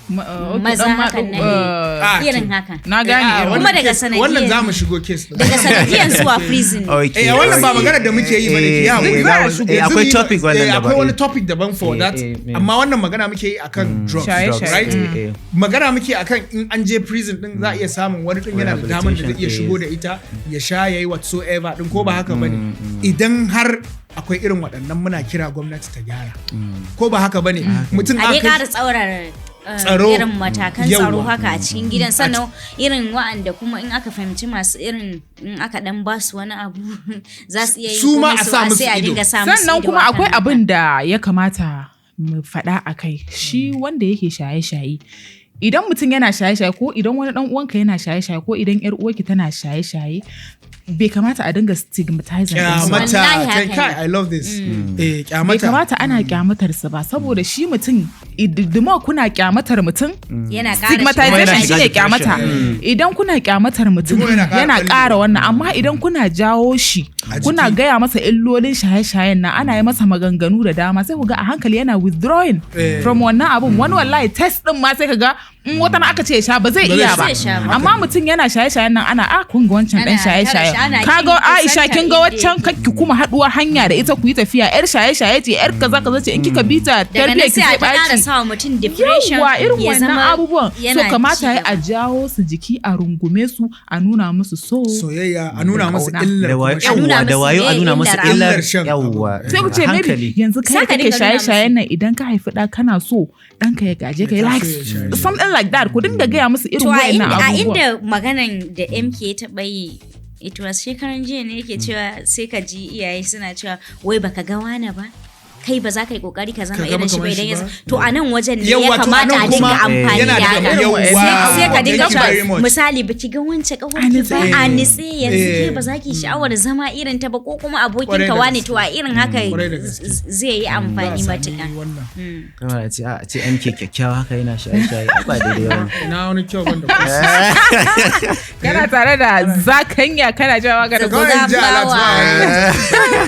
Okay, maza dan hakan nan Ah, ne, irin haka. Na gane Eh, irin wannan Kuma daga case- wannan sanadiyan- za mu shigo case din. Daga sanadiyan zuwa prison. Okay, Eh, wannan ba okay. magana da muke yi bane, ya Eh, haƙuri. za mu- Yanzu akwai ni- topic wannan daban. Akwai wani topic daban for Eh, that. eh. Amma wannan magana muke yi akan drugs, Shaye-shaye. right? Eh. Magana muke akan in an je prison din, za a iya samun wani din yana da daman da zai iya shigo da ita ya sha, yayi whatsoever din, ko ba haka bane? Idan har akwai irin waɗannan, muna kira gwamnati ta gyara, ko ba haka bane? Mutum A dai aka ƙara tsaurara Tsaro. irin matakan tsaro Yawwa. haka a cikin gidan. Sannan irin wa'anda kuma in aka fahimci masu irin, in aka dan ba su wani abu za su iya yin Su ma komai, a sa musu sai a ido. dinga sa musu Sannan ido kuma akan akwai haka. abin da ya kamata mu faɗa a kai, shi wanda yake shaye-shaye, idan mutum yana shaye-shaye, ko idan wani dan uwanka yana shaye-shaye, ko idan yar uwarki tana shaye-shaye, bai kamata a dinga stigmatizing ɗinsu ba. Kyamata. Wallahi haka Kai, kai, ne. I love this. Bai Kyamata. kamata ana kyamatar su ba, saboda shi mutum the more kuna kyamatar mutum, Yana ƙara stigmatization Kuma yana shiga shine kyamata. depression. Idan kuna kyamatar mutum, The more yana ƙara yana ɓallewa. ƙara wannan. Amma idan kuna jawo shi, A kuna jiki. gaya masa illolin shaye-shayen nan, ana yi masa maganganu da dama, sai ku ga a hankali yana withdrawing from wannan abun. Wani wallahi test din ma sai ka ga in wata na aka ce ya sha, ba zai Ba zai iya sha. ba. Zai sha ba. Amma mutum yana shaye-shayen nan, ana a kun ga wancan dan Ana shaye-shaye, tara shi, ana ka ga kin Aisha, kin ga kusanta. waccan, kakki kuma haduwa hanya da ita ku yi tafiya, yar shaye-shaye ce, yar kaza kaza ce, in kika bi ta Daga nan tarbiyyar ki sai zai a ta ƙara ɓaci. sa wa mutum depression, Yawwa, irin ya wannan zama abubuwan. So yana kamata ci ya a gaba. jawo su jiki, a rungume su, a nuna musu so Soyayya, a nuna musu Kauna. illar Da wayo, kuma shan. A nuna yawwa, da musu wayo a me nuna musu illar illar abu. Shan abu. Yawwa. Sai ku ce maybe Hankali. yanzu kai Sai ka kake dinga nuna shaye-shayen nan, idan ka haifi ɗa, kana so ɗanka ya gaje ka, Ya like taso ya shaye. something like that. Ku dinga gaya musu irin To a wa'annan inda, a abubuwan. inda maganan da MK ya taɓa yi, it was shekaran jiya ne, yake cewa sai ka ji iyaye suna cewa wai baka ga wane ba, kai ba za ka yi kokari ka zama Ka zama irin shi ba kamar idan shi ya ba? To a nan wajen ne ya Yawwa, to a kamata nan a dinga kuma amfani yana da da haka. yawwa. Sai ka dinga Thank you very cewa much. misali, baki ga wance kawarki A ba nitse. a nitse yanzu, ke Eh. ba za ki sha'awar zama irin ta ba, ko kuma abokin Kwarai ka da wane? gaske. To a irin haka Kwarai da gaske. zai yi amfani Za a sami matuƙa. wannan. Kamar a ce MK kyakkyawa haka yana shaye-shaye, ba daidai ba ne. Ina wani kyau banda kusa. Kana tare da zakanya, kana jawa ga da Kawai in ji alert ba.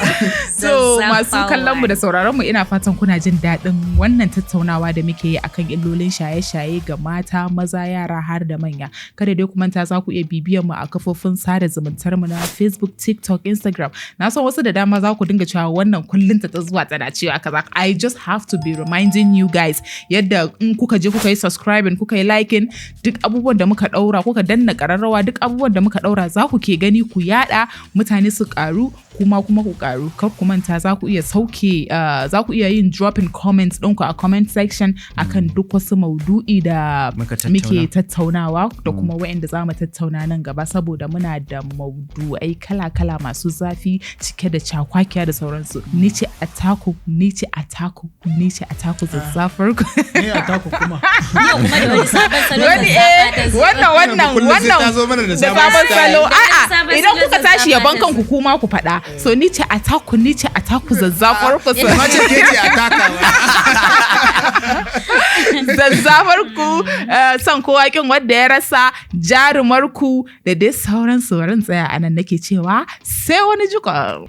So masu kallon mu da sauraron mu, ina fatan kuna jin daɗin wannan tattaunawa da muke yi akan illolin shaye-shaye ga mata, maza, yara har da manya. Kada dai ku manta, za ku iya bibiyan mu a kafofin sada zumuntar mu na Facebook, TikTok, Instagram. Na san wasu da dama za ku dinga cewa wannan kullun ta zuwa tana cewa kaza. I just have to be reminding you guys yadda in kuka je kuka yi subscribing, kuka yi liking duk abubuwan da muka daura, kuka danna kararrawa, duk abubuwan da muka daura za ku ke gani, ku yada, mutane su karu, kuma ku karu. Kar ku manta, za ku iya sauke za ku iya yin dropping comments ɗinku a comment section akan duk wasu maudu'i da Muka tattauna. muke tattaunawa da kuma waɗanda za mu tattauna nan gaba, saboda muna da maudu'ai kala-kala masu zafi, cike da cakwakiya da sauransu. Ni ce Ataku, ni ce Ataku, ni ce Ataku, zazzafar ku. Ni a taku kuma. Yau kuma da wani sabon salo Wani zazzafa ta zo. wannan Kullum sai wannan ta zo mana da da sabon sabon style. salo. Da wani A'a, sabon idan salo kuka tashi zazzafa yaban ta kanku, kuma ku faɗa. So ni ce Ataku, ni ce Ataku, zazzafar ku. Ma ce ke ce a takawa. Zazzafar ku, son kowa kin wanda ya rasa, jarumar ku da dai sauran sauran. Tsaya anan nake cewa sai wani jikon.